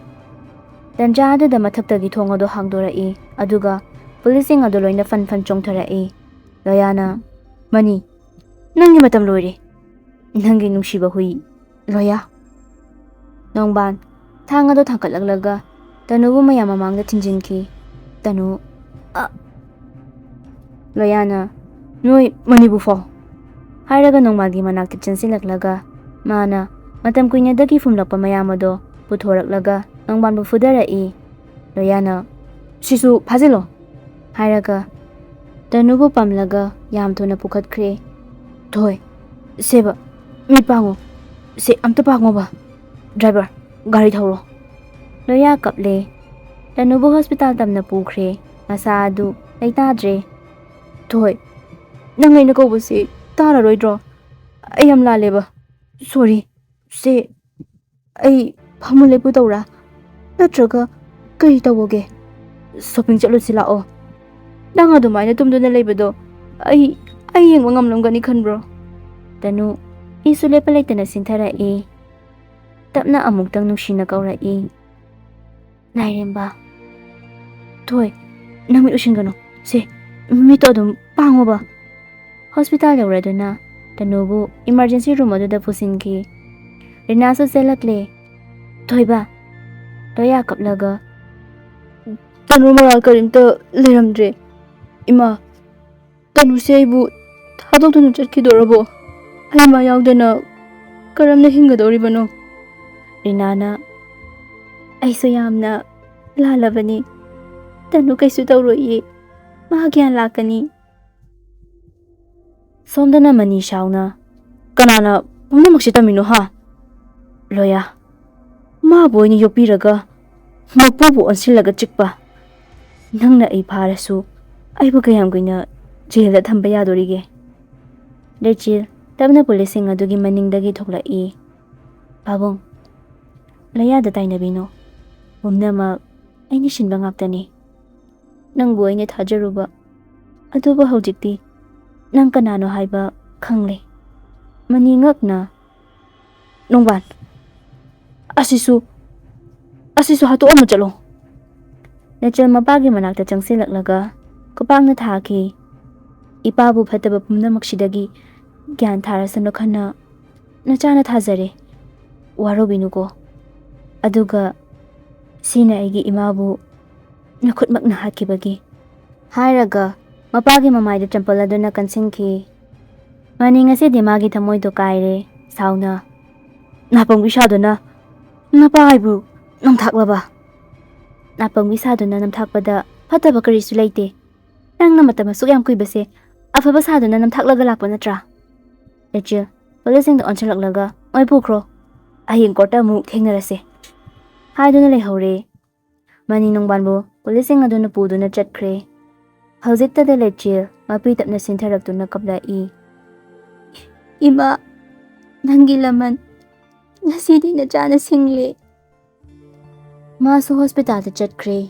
ꯇꯟꯖꯥ ꯑꯗꯨꯗ ꯃꯊꯛꯇꯒꯤ ꯊꯣꯡ ꯑꯗꯨ ꯍꯥꯡꯗꯣꯔꯛꯏ, ꯑꯗꯨꯒ ꯄꯨꯂꯤꯁꯁꯤꯡ ꯑꯗꯨ ꯂꯣꯏꯅ ꯐꯟ ꯐꯟ ꯆꯣꯡꯊꯔꯛꯏ꯫ ꯂꯣꯌꯥꯅ, "ꯃꯅꯤ, ꯅꯪꯒꯤ ꯃꯇꯝ ꯂꯣꯏꯔꯦ, ꯅꯪꯒꯤ ꯅꯨꯡꯁꯤꯕ ꯍꯨꯏ, ꯂꯣꯌꯥ꯫" ꯅꯣꯡꯕꯥꯟ ꯊꯥꯡ ꯑꯗꯨ ꯊꯥꯡꯀꯠꯂꯛꯂꯒ ꯇꯅꯨꯕꯨ ꯃꯌꯥꯝ ꯃꯃꯥꯡꯗ ꯊꯤꯟꯖꯤꯟꯈꯤ꯫ ꯇꯅꯨ, "ꯑ!" ꯂꯣꯌꯥꯅ, "ꯅꯣꯏ ꯃꯅꯤꯕꯨ ꯐꯥꯎ!" ꯍꯥꯏꯔꯒ ꯅꯣꯡꯕꯥꯟꯒꯤ ꯃꯅꯥꯛꯇ ꯆꯦꯟꯁꯤꯜꯂꯛꯂꯒ ꯃꯥꯅ ꯃꯇꯝ ꯀꯨꯏꯅꯗꯒꯤ ꯐꯨꯝꯂꯛꯄ ꯃꯌꯥꯝ ꯑꯗꯣ ꯄꯨꯊꯣꯔꯛꯂꯒ ꯅꯣꯡꯕꯥꯟꯕꯨ ꯐꯨꯗꯔꯛꯏ꯫ ꯂꯣꯌꯥꯅ, ꯁꯤꯁꯨ ꯐꯥꯖꯤꯜꯂꯣ," ꯍꯥꯏꯔꯒ ꯇꯅꯨꯕꯨ ꯄꯝꯂꯒ ꯌꯥꯝ ꯊꯨꯅ ꯄꯨꯈꯠꯈ꯭ꯔꯦ꯫ "ꯊꯣꯏ, ꯁꯦꯕ, ꯃꯤ ꯄꯥꯡꯉꯣ꯫ ꯁꯦ, ꯑꯝꯇ ꯄꯥꯡꯉꯣꯕ꯫ ꯗ꯭ꯔꯥꯏꯚꯔ, ꯒꯥꯔꯤ ꯊꯧꯔꯣ꯫" ꯂꯣꯌꯥ ꯀꯞꯂꯦ꯫ ꯇꯅꯨꯕꯨ ꯍꯣꯁꯄꯤꯇꯥꯜ ꯇꯝꯅ ꯄꯨꯈ꯭ꯔꯦ꯫ ꯃꯁꯥ ꯑꯗꯨ ꯂꯩꯇꯥꯗ꯭ꯔꯦ꯫ "ꯊꯣꯏ, ꯅꯪ ꯑꯩꯅ ꯀꯧꯕꯁꯤ ꯇꯥꯔꯔꯣꯏꯗ꯭ꯔꯣ? ꯑꯩ ꯌꯥꯝ ꯂꯥꯜꯂꯦꯕ꯫ ꯁꯣꯔꯤ꯫ ꯁꯦ, ꯑꯩ ꯐꯝꯃꯨ ꯂꯦꯞꯄꯨ ꯇꯧꯔꯥ? ꯅꯠꯇ꯭ꯔꯒ ꯀꯔꯤ ꯇꯧꯕꯒꯦ? ꯁꯣꯄꯤꯡ ꯆꯠꯂꯨꯁꯤ ꯂꯥꯛꯑꯣ꯫ ꯅꯪ ꯑꯗꯨꯃꯥꯏꯅ ꯇꯨꯝꯗꯨꯅ ꯂꯩꯕꯗꯣ ꯑꯩ, ꯑꯩ ꯌꯦꯡꯕ ꯉꯝꯂꯝꯒꯅꯤ ꯈꯟꯕ꯭ꯔꯣ?" ꯇꯅꯨ ꯏꯁꯨ ꯂꯦꯞꯄ ꯂꯩꯇꯅ ꯁꯤꯟꯊꯔꯛꯏ꯫ ꯇꯞꯅ ꯑꯃꯨꯛꯇꯪ ꯅꯨꯡꯁꯤꯅ ꯀꯧꯔꯛꯏ꯫ "ꯂꯥꯏꯔꯦꯝꯕ꯫" "ꯊꯣꯏ, ꯅꯪ ꯃꯤꯠ ꯎꯏꯁꯤꯟꯒꯅꯨ꯫ ꯁꯦ, ꯃꯤꯠꯇꯣ ꯑꯗꯨꯝ ꯄꯥꯡꯉꯣꯕ꯫" ꯍꯣꯁꯄꯤꯇꯥꯜ ꯌꯧꯔꯗꯨꯅ ꯇꯅꯨꯕꯨ ꯏꯃꯥꯔꯖꯦꯟꯁꯤ ꯔꯨꯝ ꯑꯗꯨꯗ ꯄꯨꯁꯤꯟꯈꯤ꯫ ꯔꯤꯅꯥꯁꯨ ꯆꯦꯜꯂꯛꯂꯦ꯫ "ꯊꯣꯏꯕ!" ꯂꯣꯌꯥ ꯀꯞꯂꯒ, "ꯇꯅꯨ ꯃꯉꯥꯜ ꯀꯔꯤꯝꯇ ꯂꯩꯔꯝꯗ꯭ꯔꯦ꯫ ꯏꯃꯥ, ꯇꯅꯨꯁꯦ ꯑꯩꯕꯨ ꯊꯥꯗꯣꯛꯇꯨꯅ ꯆꯠꯈꯤꯗꯣꯔꯕꯣ? ꯑꯩ ꯃꯥ ꯌꯥꯎꯗꯅ ꯀꯔꯝꯅ ꯍꯤꯡꯒꯗꯧꯔꯤꯕꯅꯣ?" ꯔꯤꯅꯥꯅ, "ꯑꯩꯁꯨ ꯌꯥꯝꯅ ꯂꯥꯜꯂꯕꯅꯤ꯫ ꯇꯅꯨ ꯀꯩꯁꯨ ꯇꯧꯔꯣꯏꯌꯦ꯫ ꯃꯥ ꯒ꯭ꯌꯥꯟ ꯂꯥꯛꯀꯅꯤ꯫" ꯁꯣꯝꯗꯅ ꯃꯅꯤ ꯁꯥꯎꯅ, "ꯀꯅꯥꯅ ꯄꯨꯝꯅꯃꯛꯁꯤ ꯇꯝꯃꯤꯅꯣ, ꯍꯥ? ꯂꯣꯌꯥ, ꯃꯥꯕꯨ ꯑꯣꯏꯅ ꯌꯣꯛꯄꯤꯔꯒ ꯃꯄꯨꯕꯨ ꯑꯣꯟꯁꯤꯜꯂꯒ ꯆꯤꯛꯄ꯫ ꯅꯪꯅ ꯑꯩ ꯐꯥꯔꯁꯨ ꯑꯩꯕꯨ ꯀꯌꯥꯝ ꯀꯨꯏꯅ ꯖꯦꯜꯗ ꯊꯝꯕ ꯌꯥꯗꯣꯔꯤꯒꯦ?" ꯔꯦꯆꯤꯜ ꯇꯞꯅ ꯄꯨꯂꯤꯁꯁꯤꯡ ꯑꯗꯨꯒꯤ ꯃꯅꯤꯡꯗꯒꯤ ꯊꯣꯛꯂꯛꯏ꯫ "ꯄꯥꯕꯨꯡ, ꯂꯣꯌꯥꯗ ꯇꯥꯏꯅꯕꯤꯅꯨ꯫ ꯄꯨꯝꯅꯃꯛ ꯑꯩꯅ ꯁꯤꯟꯕ ꯉꯥꯛꯇꯅꯤ꯫ ꯅꯪꯕꯨ ꯑꯩꯅ ꯊꯥꯖꯔꯨꯕ꯫ ꯑꯗꯨꯕꯨ ꯍꯧꯖꯤꯛꯇꯤ ꯅꯪ ꯀꯅꯥꯅꯣ ꯍꯥꯏꯕ ꯈꯪꯂꯦ꯫" ꯃꯅꯤ ꯉꯛꯅ, "ꯅꯣꯡꯕꯥꯟ, ꯑꯁꯤꯁꯨ, ꯑꯁꯤꯁꯨ ꯍꯥꯠꯇꯣꯛꯑꯝꯃ ꯆꯠꯂꯣ꯫" ꯔꯦꯆꯦꯜ ꯃꯄꯥꯒꯤ ꯃꯅꯥꯛꯇ ꯆꯪꯁꯤꯜꯂꯛꯂꯒ ꯈꯨꯄꯥꯛꯅ ꯊꯥꯈꯤ꯫ "ꯏꯄꯥꯕꯨ ꯐꯠꯇꯕ ꯄꯨꯝꯅꯃꯛꯁꯤꯗꯒꯤ ꯒ꯭ꯌꯥꯟ ꯊꯥꯔꯁꯅꯨ ꯈꯟꯅ ꯅꯆꯥꯅ ꯊꯥꯖꯔꯦ꯫ ꯋꯥꯔꯧꯕꯤꯅꯨꯀꯣ꯫ ꯑꯗꯨꯒ ꯁꯤꯅ ꯑꯩꯒꯤ ꯏꯃꯥꯕꯨ ꯅꯈꯨꯠꯃꯛꯅ ꯍꯥꯠꯈꯤꯕꯒꯤ꯫" ꯍꯥꯏꯔꯒ ꯃꯄꯥꯒꯤ ꯃꯃꯥꯏꯗ ꯆꯝꯄꯜ ꯑꯗꯨꯅ ꯀꯟꯁꯤꯟꯈꯤ꯫ ꯃꯅꯤ ꯉꯁꯤꯗꯤ ꯃꯥꯒꯤ ꯊꯃꯣꯏꯗꯣ ꯀꯥꯏꯔꯦ꯫ ꯁꯥꯎꯅ, "ꯅꯥꯄꯪꯕꯤ ꯁꯥꯗꯨꯅ ꯅꯄꯥ ꯑꯩꯕꯨ ꯅꯝꯊꯥꯛꯂꯕ?" ꯅꯥꯄꯪꯕꯤ ꯁꯥꯗꯨꯅ ꯅꯝꯊꯥꯛꯄꯗ ꯐꯠꯇꯕ ꯀꯔꯤꯁꯨ ꯂꯩꯇꯦ꯫ ꯅꯪꯅ ꯃꯇꯝ ꯑꯁꯨꯛ ꯌꯥꯝ ꯀꯨꯏꯕꯁꯦ ꯑꯐꯕ ꯁꯥꯗꯨꯅ ꯅꯝꯊꯥꯛꯂꯒ ꯂꯥꯛꯄ ꯅꯠꯇ꯭ꯔꯥ?" ꯔꯦꯆꯦꯜ ꯄꯨꯂꯤꯁꯁꯤꯡꯗ ꯑꯣꯟꯁꯤꯜꯂꯛꯂꯒ, "ꯃꯣꯏ ꯄꯨꯈ꯭ꯔꯣ, ꯍꯌꯦꯡ ꯀꯣꯔꯠꯇ ꯑꯃꯨꯛ ꯊꯦꯡꯅꯔꯁꯦ" ꯍꯥꯏꯗꯨꯅ ꯂꯩꯍꯧꯔꯦ꯫ ꯃꯅꯤ ꯅꯣꯡꯕꯥꯟꯕꯨ ꯄꯨꯂꯤꯁꯁꯤꯡ ꯑꯗꯨꯅ ꯄꯨꯗꯨꯅ ꯆꯠꯈ꯭ꯔꯦ꯫ ꯍꯧꯖꯤꯛꯇꯗ ꯂꯩꯆꯦꯜ ꯃꯄꯤ ꯇꯞꯅ ꯁꯤꯟꯊꯔꯛꯇꯨꯅ ꯀꯞꯂꯛꯏ꯫ "ꯏꯃꯥ, ꯅꯪꯒꯤ ꯂꯃꯟ, ꯉꯁꯤꯗꯤ ꯅꯆꯥꯅ ꯁꯤꯡꯂꯦ꯫" ꯃꯥꯁꯨ ꯍꯣꯁꯄꯤꯇꯥꯜꯗ ꯆꯠꯈ꯭ꯔꯦ꯫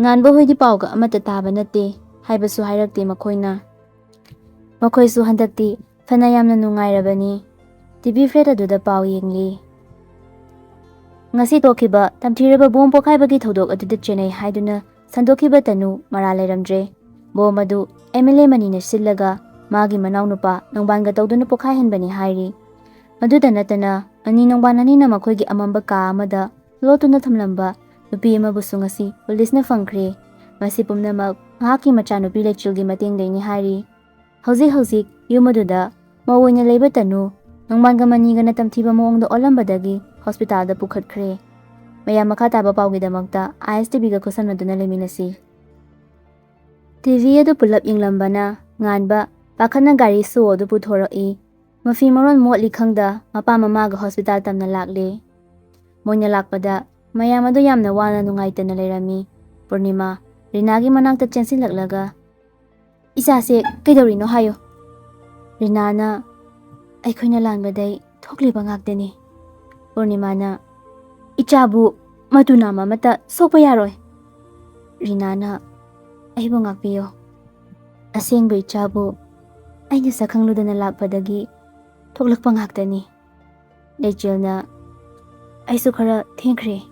ꯉꯥꯟꯕ ꯍꯣꯏꯗꯤ ꯄꯥꯎꯒ ꯑꯃꯠꯇ ꯇꯥꯕ ꯅꯠꯇꯦ ꯍꯥꯏꯕꯁꯨ ꯍꯥꯏꯔꯛꯇꯦ ꯃꯈꯣꯏꯅ꯫ ꯃꯈꯣꯏꯁꯨ ꯍꯟꯗꯛꯇꯤ ꯐꯅ ꯌꯥꯝꯅ ꯅꯨꯡꯉꯥꯏꯔꯕꯅꯤ꯫ ꯇꯤ ꯚꯤ ꯐ꯭ꯂꯦꯠ ꯑꯗꯨꯗ ꯄꯥꯎ ꯌꯦꯡꯂꯤ꯫ ꯉꯁꯤ ꯊꯣꯛꯈꯤꯕ ꯇꯝꯊꯤꯔꯕ ꯕꯣꯝ ꯄꯣꯈꯥꯏꯕꯒꯤ ꯊꯧꯗꯣꯛ ꯑꯗꯨꯗ ꯆꯦꯟꯅꯩ ꯍꯥꯏꯗꯨꯅ ꯁꯟꯗꯣꯛꯈꯤꯕ ꯇꯅꯨ ꯃꯔꯥꯜ ꯂꯩꯔꯝꯗ꯭ꯔꯦ꯫ ꯕꯣꯝ ꯑꯗꯨ ꯑꯦꯝ ꯑꯦꯜ ꯑꯦ ꯃꯅꯤꯅ ꯁꯤꯜꯂꯒ ꯃꯥꯒꯤ ꯃꯅꯥꯎꯅꯨꯄꯥ ꯅꯣꯡꯕꯥꯟꯒ ꯇꯧꯗꯨꯅ ꯄꯣꯈꯥꯏꯍꯟꯕꯅꯤ ꯍꯥꯏꯔꯤ꯫ ꯃꯗꯨꯇ ꯅꯠꯇꯅ ꯃꯅꯤ ꯅꯣꯡꯕꯥꯟ ꯑꯅꯤꯅ ꯃꯈꯣꯏꯒꯤ ꯑꯃꯝꯕ ꯀꯥ ꯑꯃꯗ ꯂꯣꯠꯇꯨꯅ ꯊꯝꯂꯝꯕ ꯅꯨꯄꯤ ꯑꯃꯕꯨꯁꯨ ꯉꯁꯤ ꯄꯨꯂꯤꯁꯅ ꯐꯪꯈ꯭ꯔꯦ꯫ ꯃꯁꯤ ꯄꯨꯝꯅꯃꯛ ꯃꯍꯥꯛꯀꯤ ꯃꯆꯥꯅꯨꯄꯤ ꯂꯩꯆꯤꯜꯒꯤ ꯃꯇꯦꯡꯗꯩꯅꯤ ꯍꯥꯏꯔꯤ꯫ ꯍꯧꯖꯤꯛ ꯍꯧꯖꯤꯛ ꯌꯨꯝ ꯑꯗꯨꯗ ꯃꯧ ꯑꯣꯏꯅ ꯂꯩꯕ ꯇꯅꯨ ꯅꯣꯡꯕꯥꯟꯒ ꯃꯅꯤꯒꯅ ꯇꯝꯊꯤꯕ ꯃꯑꯣꯡꯗ ꯑꯣꯜꯂꯝꯕꯗꯒꯤ ꯍꯣꯁꯄꯤꯇꯥꯜꯗ ꯄꯨꯈꯠꯈ꯭ꯔꯦ꯫ ꯃꯌꯥꯝ ꯃꯈꯥ ꯇꯥꯕ ꯄꯥꯎꯒꯤꯗꯃꯛꯇ ꯑꯥꯏ ꯑꯦꯁ ꯇꯤ ꯚꯤꯒ ꯈꯨꯠꯁꯝꯅꯗꯨꯅ ꯂꯩꯃꯤꯟꯅꯁꯤ꯫ ꯇꯤ ꯚꯤ ꯑꯗꯨ ꯄꯨꯂꯞ ꯌꯦꯡꯂꯝꯕꯅ ꯉꯥꯟꯕ ꯄꯥꯈꯠꯅ ꯒꯥꯔꯤ ꯁꯣ ꯑꯗꯨ ꯄꯨꯊꯣꯔꯛꯏ꯫ ꯃꯐꯤ ꯃꯔꯣꯟ ꯃꯣꯠꯂꯤ ꯈꯪꯗ ꯃꯄꯥ ꯃꯃꯥꯒ ꯍꯣꯁꯄꯤꯇꯥꯜ ꯇꯝꯅ ꯂꯥꯛꯂꯦ꯫ ꯃꯣꯏꯅ ꯂꯥꯛꯄꯗ ꯃꯌꯥꯝ ꯑꯗꯨ ꯌꯥꯝꯅ ꯋꯥꯅ ꯅꯨꯡꯉꯥꯏꯇꯅ ꯂꯩꯔꯝꯃꯤ꯫ ꯄꯨꯔꯅꯤꯃꯥ ꯔꯤꯅꯥꯒꯤ ꯃꯅꯥꯛꯇ ꯆꯦꯟꯁꯤꯜꯂꯛꯂꯒ, "ꯏꯆꯥꯁꯦ ꯀꯩꯗꯧꯔꯤꯅꯣ ꯍꯥꯏꯌꯨ꯫" ꯔꯤꯅꯥꯅ, "ꯑꯩꯈꯣꯏꯅ ꯂꯥꯟꯕꯗꯩ ꯊꯣꯛꯂꯤꯕ ꯉꯥꯛꯇꯅꯤ꯫" ꯄꯨꯔꯅꯤꯃꯥꯅ, "ꯏꯆꯥꯕꯨ ꯃꯇꯨ ꯅꯥꯝꯃ ꯑꯃꯠꯇ ꯁꯣꯛꯄ ꯌꯥꯔꯣꯏ꯫" ꯔꯤꯅꯥꯅ, "ꯑꯩꯕꯨ ꯉꯥꯛꯄꯤꯌꯨ꯫ ꯑꯁꯦꯡꯕ ꯏꯆꯥꯕꯨ ꯑꯩꯅ ꯁꯛꯈꯪꯂꯨꯗꯅ ꯂꯥꯛꯄꯗꯒꯤ ꯊꯣꯛꯂꯛꯄ ꯉꯥꯛꯇꯅꯤ꯫" ꯂꯩꯆꯦꯜꯅ, "ꯑꯩꯁꯨ ꯈꯔ ꯊꯦꯡꯈ꯭ꯔꯦ꯫"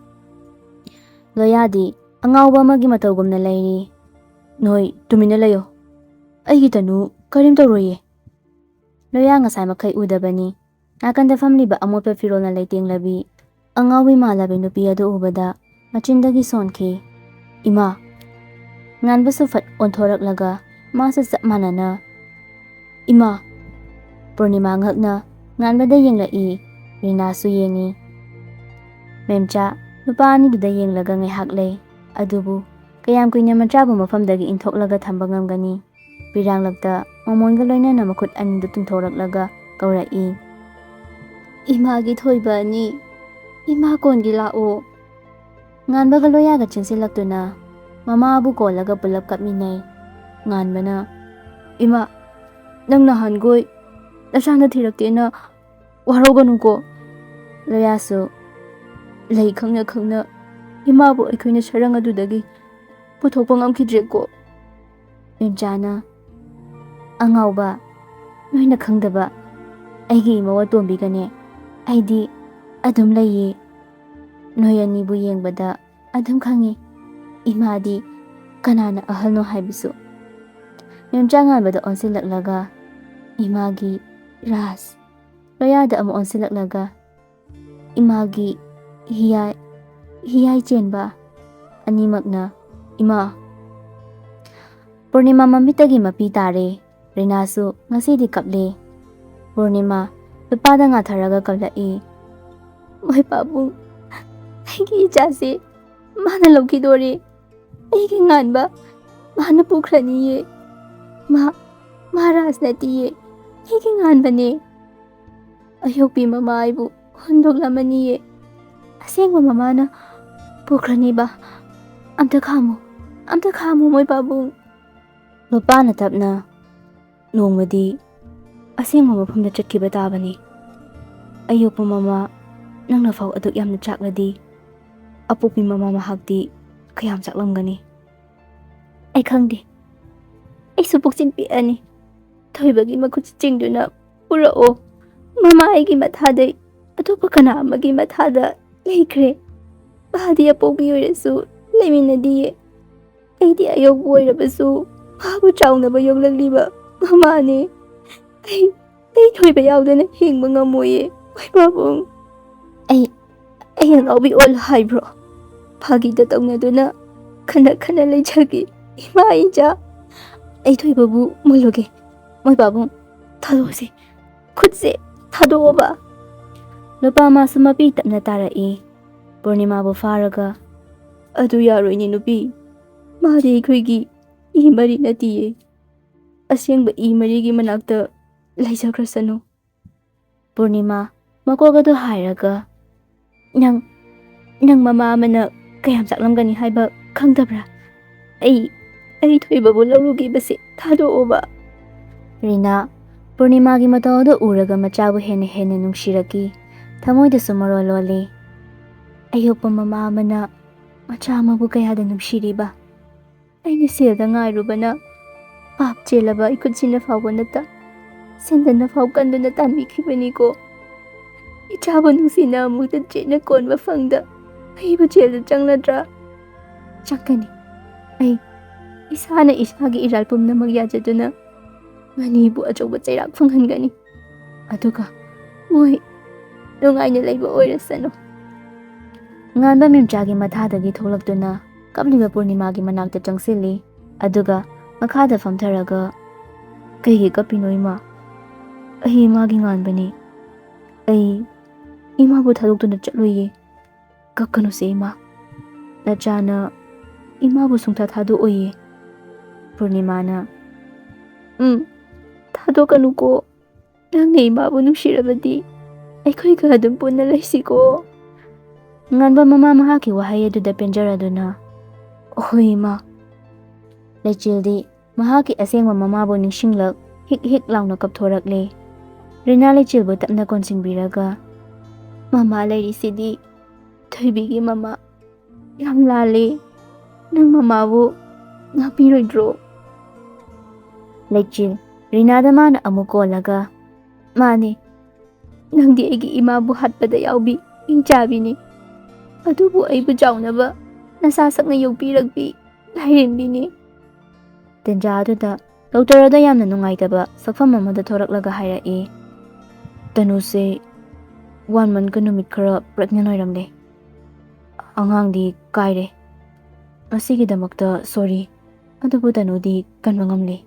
ꯂꯣꯌꯥꯗꯤ ꯑꯉꯥꯎꯕ ꯑꯃꯒꯤ ꯃꯇꯧꯒꯨꯝꯅ ꯂꯩꯔꯤ꯫ "ꯅꯣꯏ ꯇꯨꯃꯤꯟꯅ ꯂꯩꯌꯨ꯫ ꯑꯩꯒꯤ ꯇꯅꯨ ꯀꯔꯤꯝ ꯇꯧꯔꯣꯏꯌꯦ꯫" ꯂꯣꯌꯥ ꯉꯁꯥꯏ ꯃꯈꯩ ꯎꯗꯕꯅꯤ꯫ ꯅꯥꯀꯟꯗ ꯐꯝꯂꯤꯕ ꯑꯃꯣꯠꯄ ꯐꯤꯔꯣꯜꯅ ꯂꯩꯇꯦꯡꯂꯕꯤ ꯑꯉꯥꯎꯕꯤ ꯃꯥꯜꯂꯕꯤ ꯅꯨꯄꯤ ꯑꯗꯨ ꯎꯕꯗ ꯃꯆꯤꯟꯗꯒꯤ ꯁꯣꯟꯈꯤ꯫ "ꯏꯃꯥ!" ꯉꯥꯟꯕꯁꯨ ꯐꯠ ꯑꯣꯟꯊꯣꯔꯛꯂꯒ ꯃꯥꯁꯨ ꯆꯞ ꯃꯥꯟꯅꯅ, "ꯏꯃꯥ!" ꯄꯨꯔꯅꯤꯃꯥ ꯉꯛꯅ ꯉꯥꯟꯕꯗ ꯌꯦꯡꯂꯛꯏ꯫ ꯔꯤꯅꯥꯁꯨ ꯌꯦꯡꯉꯤ꯫ ꯃꯦꯝꯆꯥ ꯅꯨꯄꯥ ꯑꯅꯤꯗꯨꯗ ꯌꯦꯡꯂꯒ ꯉꯥꯏꯍꯥꯛ ꯂꯩ꯫ ꯑꯗꯨꯕꯨ ꯀꯌꯥꯝ ꯀꯨꯏꯅ ꯃꯆꯥꯕꯨ ꯃꯐꯝꯗꯒꯤ ꯏꯟꯊꯣꯛꯂꯒ ꯊꯝꯕ ꯉꯝꯒꯅꯤ? ꯄꯤꯔꯥꯡꯂꯛꯇ ꯃꯃꯣꯟꯒ ꯂꯣꯏꯅꯅ ꯃꯈꯨꯠ ꯑꯅꯤꯗꯨ ꯇꯤꯡꯊꯣꯔꯛꯂꯒ ꯀꯧꯔꯛꯏ, "ꯏꯃꯥꯒꯤ ꯊꯣꯏꯕ ꯑꯅꯤ, ꯏꯃꯥ ꯀꯣꯟꯒꯤ ꯂꯥꯛꯑꯣ!" ꯉꯥꯟꯕꯒ ꯂꯣꯌꯥꯒ ꯆꯦꯟꯁꯤꯜꯂꯛꯇꯨꯅ ꯃꯃꯥꯕꯨ ꯀꯣꯜꯂꯒ ꯄꯨꯂꯞ ꯀꯞꯃꯤꯟꯅꯩ꯫ ꯉꯥꯟꯕꯅ, "ꯏꯃꯥ, ꯅꯪ ꯅꯍꯥꯟꯈꯣꯏ ꯅꯁꯥꯅ ꯊꯤꯔꯛꯇꯦꯅ ꯋꯥꯔꯧꯒꯅꯨꯀꯣ꯫" ꯂꯣꯌꯥꯁꯨ, "ꯂꯩ ꯈꯪꯅ ꯈꯪꯅ ꯏꯃꯥꯕꯨ ꯑꯩꯈꯣꯏꯅ ꯁꯔꯪ ꯑꯗꯨꯗꯒꯤ ꯄꯨꯊꯣꯛꯄ ꯉꯝꯈꯤꯗ꯭ꯔꯦꯀꯣ꯫" ꯃꯦꯝꯆꯥꯅ, "ꯑꯉꯥꯎꯕ, ꯅꯣꯏꯅ ꯈꯪꯗꯕ ꯑꯩꯒꯤ ꯏꯃꯧ ꯑꯇꯣꯝꯕꯤꯒꯅꯦ ꯑꯩꯗꯤ ꯑꯗꯨꯝ ꯂꯩꯌꯦ꯫ ꯅꯣꯏ ꯑꯅꯤꯕꯨ ꯌꯦꯡꯕꯗ ꯑꯗꯨꯝ ꯈꯪꯉꯤ ꯏꯃꯥꯗꯤ ꯀꯅꯥꯅ ꯑꯍꯜꯅꯣ ꯍꯥꯏꯕꯁꯨ꯫" ꯃꯦꯝꯆꯥ ꯉꯥꯟꯕꯗ ꯑꯣꯟꯁꯤꯜꯂꯛꯂꯒ, "ꯏꯃꯥꯒꯤ ꯔꯥꯖ꯫" ꯂꯣꯌꯥꯗ ꯑꯃꯨꯛ ꯑꯣꯟꯁꯤꯜꯂꯛꯂꯒ, "ꯏꯃꯥꯒꯤ ꯍꯤꯌꯥꯏ, ꯍꯤꯌꯥꯏ ꯆꯦꯟꯕ꯫" ꯑꯅꯤꯃꯛꯅ, "ꯏꯃꯥ!" ꯄꯨꯔꯅꯤꯃꯥ ꯃꯃꯤꯠꯇꯒꯤ ꯃꯄꯤ ꯇꯥꯔꯦ꯫ ꯔꯤꯅꯥꯁꯨ ꯉꯁꯤꯗꯤ ꯀꯞꯂꯦ꯫ ꯄꯨꯔꯅꯤꯃꯥ ꯂꯨꯄꯥꯗ ꯉꯥꯊꯔꯒ ꯀꯞꯂꯛꯏ, "ꯃꯣꯏ ꯄꯥꯕꯨꯡ, ꯑꯩꯒꯤ ꯏꯆꯥꯁꯦ ꯃꯥꯅ ꯂꯧꯈꯤꯗꯣꯔꯦ꯫ ꯑꯩꯒꯤ ꯉꯥꯟꯕ ꯃꯥꯅ ꯄꯨꯈ꯭ꯔꯅꯤꯌꯦ꯫ ꯃꯥ, ꯃꯥ ꯔꯥꯖ ꯅꯠꯇꯤꯌꯦ, ꯑꯩꯒꯤ ꯉꯥꯟꯕꯅꯦ꯫ ꯑꯌꯣꯛꯄꯤ ꯃꯃꯥ ꯑꯩꯕꯨ ꯍꯨꯟꯗꯣꯛꯂꯝꯃꯅꯤꯌꯦ꯫ ꯑꯁꯦꯡꯕ ꯃꯃꯥꯅ ꯄꯨꯈ꯭ꯔꯅꯤꯕ꯫ ꯑꯝꯇ ꯈꯥꯝꯃꯨ, ꯑꯝꯇ ꯈꯥꯝꯃꯨ ꯃꯣꯏ ꯄꯥꯕꯨꯡ꯫" ꯂꯨꯄꯥꯅ ꯇꯞꯅ, "ꯅꯣꯡꯃꯗꯤ ꯑꯁꯦꯡꯕ ꯃꯐꯝꯗ ꯆꯠꯈꯤꯕ ꯇꯥꯕꯅꯤ꯫ ꯑꯌꯣꯛꯄ ꯃꯃꯥ ꯅꯪꯅ ꯐꯥꯎ ꯑꯗꯨꯛ ꯌꯥꯝꯅ ꯆꯥꯛꯂꯗꯤ, ꯑꯄꯣꯛꯄꯤ ꯃꯃꯥ ꯃꯍꯥꯛꯇꯤ ꯀꯌꯥꯝ ꯆꯥꯛꯂꯝꯒꯅꯤ?" "ꯑꯩ ꯈꯪꯗꯦ꯫ ꯑꯩꯁꯨ ꯄꯨꯛꯆꯤꯟ ꯄꯤꯛꯑꯅꯤ꯫ ꯊꯣꯏꯕꯒꯤ ꯃꯈꯨꯠ ꯆꯤꯡꯗꯨꯅ ꯄꯨꯔꯛꯑꯣ꯫ ꯃꯃꯥ ꯑꯩꯒꯤ ꯃꯊꯥꯗꯩ ꯑꯇꯣꯞꯄ ꯀꯅꯥ ꯑꯃꯒꯤ ꯃꯊꯥꯗ ꯂꯩꯈ꯭ꯔꯦ꯫ ꯃꯥꯗꯤ ꯑꯄꯣꯛꯄꯤ ꯑꯣꯏꯔꯁꯨ ꯂꯩꯃꯤꯟꯅꯗꯤꯌꯦ꯫ ꯑꯩꯗꯤ ꯑꯌꯧꯕ ꯑꯣꯏꯔꯕꯁꯨ ꯃꯥꯕꯨ ꯆꯥꯎꯅꯕ ꯌꯣꯛꯂꯛꯂꯤꯕ ꯃꯃꯥꯅꯦ꯫ ꯑꯩ, ꯑꯩ ꯊꯣꯏꯕ ꯌꯥꯎꯗꯅ ꯍꯤꯡꯕ ꯉꯝꯃꯣꯏꯌꯦ, ꯃꯣꯏ ꯄꯥꯕꯨꯡ꯫ ꯑꯩ, ꯑꯩ ꯑꯉꯥꯎꯕꯤ ꯑꯣꯜꯂꯣ ꯍꯥꯏꯕ꯭ꯔꯣ? ꯐꯥꯒꯤꯗ ꯇꯧꯅꯗꯨꯅ ꯈꯟꯅ ꯈꯟꯅ ꯂꯩꯖꯒꯦ, ꯏꯃꯥ ꯏꯆꯥ꯫ ꯑꯩ ꯊꯣꯏꯕꯕꯨ ꯃꯨꯜꯂꯨꯒꯦ, ꯃꯣꯏ ꯄꯥꯕꯨꯡ꯫ ꯊꯥꯗꯣꯛꯑꯁꯤ, ꯈꯨꯠꯁꯦ ꯊꯥꯗꯣꯛꯑꯣꯕ꯫" ꯂꯨꯄꯥ ꯃꯥꯁꯨ ꯃꯄꯤ ꯇꯞꯅ ꯇꯥꯔꯛꯏ꯫ ꯄꯨꯔꯅꯤꯃꯥꯕꯨ ꯐꯥꯔꯒ, ꯑꯗꯨ ꯌꯥꯔꯣꯏꯅꯦ ꯅꯨꯄꯤ, ꯃꯥꯗꯤ ꯑꯩꯈꯣꯏꯒꯤ ꯏ ꯃꯔꯤ ꯅꯠꯇꯤꯌꯦ, ꯑꯁꯦꯡꯕ ꯏ ꯃꯔꯤꯒꯤ ꯃꯅꯥꯛꯇ ꯂꯩꯖꯈ꯭ꯔꯁꯅꯨ꯫ ꯄꯨꯔꯅꯤꯃꯥ, ꯃꯀꯣꯛ ꯑꯗꯨ ꯍꯥꯏꯔꯒ, "ꯅꯪ, ꯅꯪ ꯃꯃꯥ ꯑꯃꯅ ꯀꯌꯥꯝ ꯆꯥꯛꯂꯝꯒꯅꯤ ꯍꯥꯏꯕ ꯈꯪꯗꯕ꯭ꯔꯥ? ꯑꯩ, ꯑꯩ ꯊꯣꯏꯕꯕꯨ ꯂꯧꯔꯨꯈꯤꯕꯁꯦ ꯊꯥꯗꯣꯛꯑꯣꯕ꯫" ꯔꯤꯅꯥ, ꯄꯨꯔꯅꯤꯃꯥꯒꯤ ꯃꯇꯧ ꯑꯗꯨ ꯎꯔꯒ ꯃꯆꯥꯕꯨ ꯍꯦꯟꯅ ꯍꯦꯟꯅ ꯅꯨꯡꯁꯤꯔꯛꯈꯤ꯫ ꯊꯃꯣꯏꯗꯁꯨ ꯃꯔꯣꯜ ꯂꯣꯜꯂꯤ꯫ ꯑꯌꯣꯛꯄ ꯃꯃꯥ ꯑꯃꯅ ꯃꯆꯥ ꯑꯃꯕꯨ ꯀꯌꯥꯗ ꯅꯨꯡꯁꯤꯔꯤꯕ? ꯑꯩꯅ ꯁꯦꯜꯗ ꯉꯥꯏꯔꯨꯕꯅ ꯄꯥꯞ ꯆꯦꯜꯂꯕ ꯑꯩꯈꯨꯠꯁꯤꯅ ꯐꯥꯎꯕ ꯅꯠꯇ, ꯁꯦꯟꯗꯟꯅ ꯐꯥꯎ ꯀꯟꯗꯨꯅ ꯇꯥꯟꯕꯤꯈꯤꯕꯅꯤꯀꯣ꯫ ꯏꯆꯥꯕꯨ ꯅꯨꯡꯁꯤꯅ ꯑꯃꯨꯛꯇ ꯆꯦꯠꯅ ꯀꯣꯟꯕ ꯐꯪꯗ ꯑꯩꯕꯨ ꯖꯦꯜꯗ ꯆꯪꯂꯗ꯭ꯔꯥ? ꯆꯪꯒꯅꯤ꯫ ꯑꯩ ꯏꯁꯥꯅ ꯏꯁꯥꯒꯤ ꯏꯔꯥꯜ ꯄꯨꯝꯅꯃꯛ ꯌꯥꯖꯗꯨꯅ ꯃꯅꯤꯕꯨ ꯑꯆꯧꯕ ꯆꯩꯔꯥꯛ ꯐꯪꯍꯟꯒꯅꯤ꯫ ꯑꯗꯨꯒ ꯃꯣꯏ ꯅꯨꯡꯉꯥꯏꯅ ꯂꯩꯕ ꯑꯣꯏꯔꯁꯅꯨ꯫ ꯉꯥꯟꯕ ꯃꯤꯝꯆꯥꯒꯤ ꯃꯊꯥꯗꯒꯤ ꯊꯣꯛꯂꯛꯇꯨꯅ ꯀꯞꯂꯤꯕ ꯄꯨꯔꯅꯤꯃꯥꯒꯤ ꯃꯅꯥꯛꯇ ꯆꯪꯁꯤꯜꯂꯤ꯫ ꯑꯗꯨꯒ ꯃꯈꯥꯗ ꯐꯝꯊꯔꯒ, "ꯀꯩꯒꯤ ꯀꯞꯄꯤꯅꯣ ꯏꯃꯥ? ꯑꯩ ꯏꯃꯥꯒꯤ ꯉꯥꯟꯕꯅꯤ꯫ ꯑꯩ ꯏꯃꯥꯕꯨ ꯊꯥꯗꯣꯛꯇꯨꯅ ꯆꯠꯂꯣꯏꯌꯦ꯫ ꯀꯞꯀꯅꯨꯁꯦ ꯏꯃꯥ꯫ ꯅꯆꯥꯅ ꯏꯃꯥꯕꯨ ꯁꯨꯡꯊꯥ ꯊꯥꯗꯣꯛꯑꯣꯏꯌꯦ꯫" ꯄꯨꯔꯅꯤꯃꯥꯅ, "ꯎꯝ, ꯊꯥꯗꯣꯛꯀꯅꯨꯀꯣ꯫ ꯅꯪꯅ ꯏꯃꯥꯕꯨ ꯅꯨꯡꯁꯤꯔꯕꯗꯤ ꯑꯩꯈꯣꯏꯒ ꯑꯗꯨꯝ ꯄꯨꯟꯅ ꯂꯩꯁꯤꯀꯣ꯫" ꯉꯥꯟꯕ ꯃꯃꯥ ꯃꯍꯥꯛꯀꯤ ꯋꯥꯍꯩ ꯑꯗꯨꯗ ꯄꯦꯟꯖꯔꯗꯨꯅ, "ꯍꯣꯏ ꯏꯃꯥ꯫" ꯂꯩꯆꯤꯜꯗꯤ ꯃꯍꯥꯛꯀꯤ ꯑꯁꯦꯡꯕ ꯃꯃꯥꯕꯨ ꯅꯤꯡꯁꯤꯡꯂꯛ ꯍꯤꯛ ꯍꯤꯛ ꯂꯥꯎꯅ ꯀꯞꯊꯣꯔꯛꯂꯦ꯫ ꯔꯤꯅꯥ ꯂꯩꯆꯤꯜꯕꯨ ꯇꯞꯅ ꯀꯣꯟꯁꯤꯟꯕꯤꯔꯒ, "ꯃꯃꯥ ꯂꯩꯔꯤꯁꯤꯗꯤ ꯊꯣꯏꯕꯤꯒꯤ ꯃꯃꯥ ꯌꯥꯝ ꯂꯥꯜꯂꯦ꯫ ꯅꯪ ꯃꯃꯥꯕꯨ ꯉꯥꯛꯄꯤꯔꯣꯏꯗ꯭ꯔꯣ?" ꯂꯩꯆꯤꯜ, ꯔꯤꯅꯥꯗ ꯃꯥꯅ ꯑꯃꯨꯛ ꯀꯣꯜꯂꯒ, "ꯃꯥꯅꯦ, ꯅꯪꯗꯤ ꯑꯩꯒꯤ ꯏꯃꯥꯕꯨ ꯍꯥꯠꯄꯗ ꯌꯥꯎꯕꯤ ꯏꯪꯆꯥꯕꯤꯅꯤ꯫ ꯑꯗꯨꯕꯨ ꯑꯩꯕꯨ ꯆꯥꯎꯅꯕ ꯅꯁꯥ ꯁꯛꯅ ꯌꯣꯛꯄꯤꯔꯛꯄꯤ ꯂꯥꯏꯔꯦꯝꯕꯤꯅꯤ꯫" ꯇꯟꯖꯥ ꯑꯗꯨꯗ ꯗꯣꯛꯇꯔ ꯑꯗꯣ ꯌꯥꯝꯅ ꯅꯨꯡꯉꯥꯏꯇꯕ ꯁꯛꯐꯝ ꯑꯃꯗ ꯊꯣꯔꯛꯂꯒ ꯍꯥꯏꯔꯛꯏ, "ꯇꯅꯨꯁꯦ ꯋꯥꯟ ꯃꯟꯀ ꯅꯨꯃꯤꯠ ꯈꯔ ꯄ꯭ꯔꯦꯒꯅꯦꯟ ꯑꯣꯏꯔꯝꯂꯦ꯫ ꯑꯉꯥꯡꯗꯤ ꯀꯥꯏꯔꯦ꯫ ꯃꯁꯤꯒꯤꯗꯃꯛꯇ ꯁꯣꯔꯤ꯫ ꯑꯗꯨꯕꯨ ꯇꯅꯨꯗꯤ ꯀꯟꯕ ꯉꯝꯂꯦ꯫"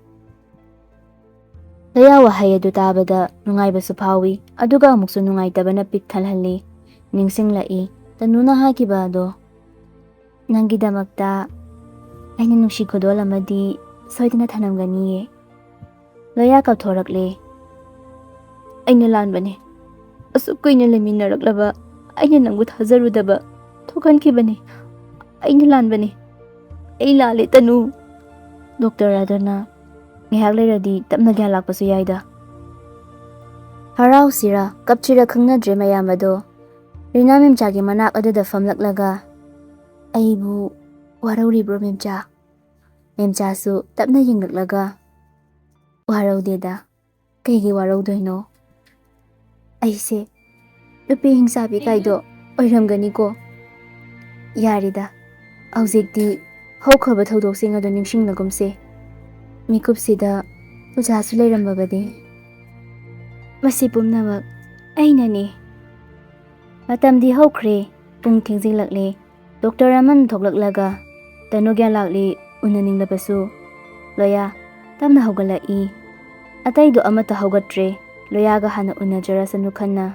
ꯂꯌꯥ ꯋꯥꯍꯩ ꯑꯗꯨ ꯇꯥꯕꯗ ꯅꯨꯡꯉꯥꯏꯕꯁꯨ ꯐꯥꯎꯏ, ꯑꯗꯨꯒ ꯑꯃꯨꯛꯁꯨ ꯅꯨꯡꯉꯥꯏꯇꯕꯅ ꯄꯤꯛ ꯊꯜꯍꯜꯂꯤ꯫ ꯅꯤꯡꯁꯤꯡꯂꯛꯏ ꯇꯅꯨꯅ ꯍꯥꯏꯈꯤꯕ ꯑꯗꯣ꯫ ꯅꯪꯒꯤꯗꯃꯛꯇ ꯑꯩꯅ ꯅꯨꯡꯁꯤ ꯈꯨꯗꯣꯜ ꯑꯃꯗꯤ ꯁꯣꯏꯗꯅ ꯊꯅꯝꯒꯅꯤꯌꯦ꯫ ꯂꯣꯌꯥ ꯀꯞꯊꯣꯔꯛꯂꯦ꯫ "ꯑꯩꯅ ꯂꯥꯟꯕꯅꯤ꯫ ꯑꯁꯨꯛ ꯀꯨꯏꯅ ꯂꯩꯃꯤꯟꯅꯔꯛꯂꯕ ꯑꯩꯅ ꯅꯪꯕꯨ ꯊꯥꯖꯔꯨꯗꯕ ꯊꯣꯛꯍꯟꯈꯤꯕꯅꯤ꯫ ꯑꯩꯅ ꯂꯥꯟꯕꯅꯤ꯫ ꯑꯩ ꯂꯥꯜꯂꯦ, ꯇꯅꯨ꯫" ꯗꯣꯛꯇꯔ ꯑꯗꯨꯅ ꯉꯥꯏꯍꯥꯛ ꯂꯩꯔꯗꯤ ꯇꯞꯅ ꯒ꯭ꯌꯥꯟ ꯂꯥꯛꯄꯁꯨ ꯌꯥꯏꯗ꯫ ꯍꯔꯥꯎꯁꯤꯔꯥ ꯀꯞꯁꯤꯔꯥ ꯈꯪꯅꯗ꯭ꯔꯦ ꯃꯌꯥꯝ ꯑꯗꯣ ꯔꯤꯅꯥ ꯃꯦꯝꯆꯥꯒꯤ ꯃꯅꯥꯛ ꯑꯗꯨꯗ ꯐꯝꯂꯛꯂꯒ, "ꯑꯩꯕꯨ ꯋꯥꯔꯧꯔꯤꯕ꯭ꯔꯣ ꯃꯦꯝꯆꯥ?" ꯃꯦꯝꯆꯥꯁꯨ ꯇꯞꯅ ꯌꯦꯡꯂꯛꯂꯒ, "ꯋꯥꯔꯧꯗꯦꯗ, ꯀꯩꯒꯤ ꯋꯥꯔꯧꯗꯣꯏꯅꯣ? ꯑꯩꯁꯦ ꯅꯨꯄꯤ ꯍꯤꯡꯆꯥꯕꯤ ꯀꯥꯏꯗꯣ ꯑꯣꯏꯔꯝꯒꯅꯤꯀꯣ꯫ ꯌꯥꯔꯦꯗ, ꯍꯧꯖꯤꯛꯇꯤ ꯍꯧꯈ꯭ꯔꯕ ꯊꯧꯗꯣꯛꯁꯤꯡ ꯑꯗꯨ ꯅꯤꯡꯁꯤꯡꯂꯒꯨꯝꯁꯦ꯫ ꯃꯤꯀꯨꯞꯁꯤꯗ ꯑꯣꯖꯥꯁꯨ ꯂꯩꯔꯝꯃꯕꯗꯤ꯫ ꯃꯁꯤ ꯄꯨꯝꯅꯃꯛ ꯑꯩꯅꯅꯤ꯫" ꯃꯇꯝꯗꯤ ꯍꯧꯈ꯭ꯔꯦ꯫ ꯄꯨꯡ ꯊꯦꯡꯖꯤꯜꯂꯛꯂꯦ꯫ ꯗꯣꯛꯇꯔ ꯑꯃꯟ ꯊꯣꯛꯂꯛꯂꯒ, "ꯇꯅꯨ ꯒ꯭ꯌꯥꯟ ꯂꯥꯛꯂꯤ, ꯎꯅꯅꯤꯡꯂꯕꯁꯨ꯫" ꯂꯣꯌꯥ ꯇꯞꯅ ꯍꯧꯒꯠꯂꯛꯏ꯫ ꯑꯇꯩꯗꯣ ꯑꯃꯠꯇ ꯍꯧꯒꯠꯇ꯭ꯔꯦ꯫ ꯂꯣꯌꯥꯒ ꯍꯥꯟꯅ ꯎꯅꯖꯔꯁꯅꯨ ꯈꯟꯅ꯫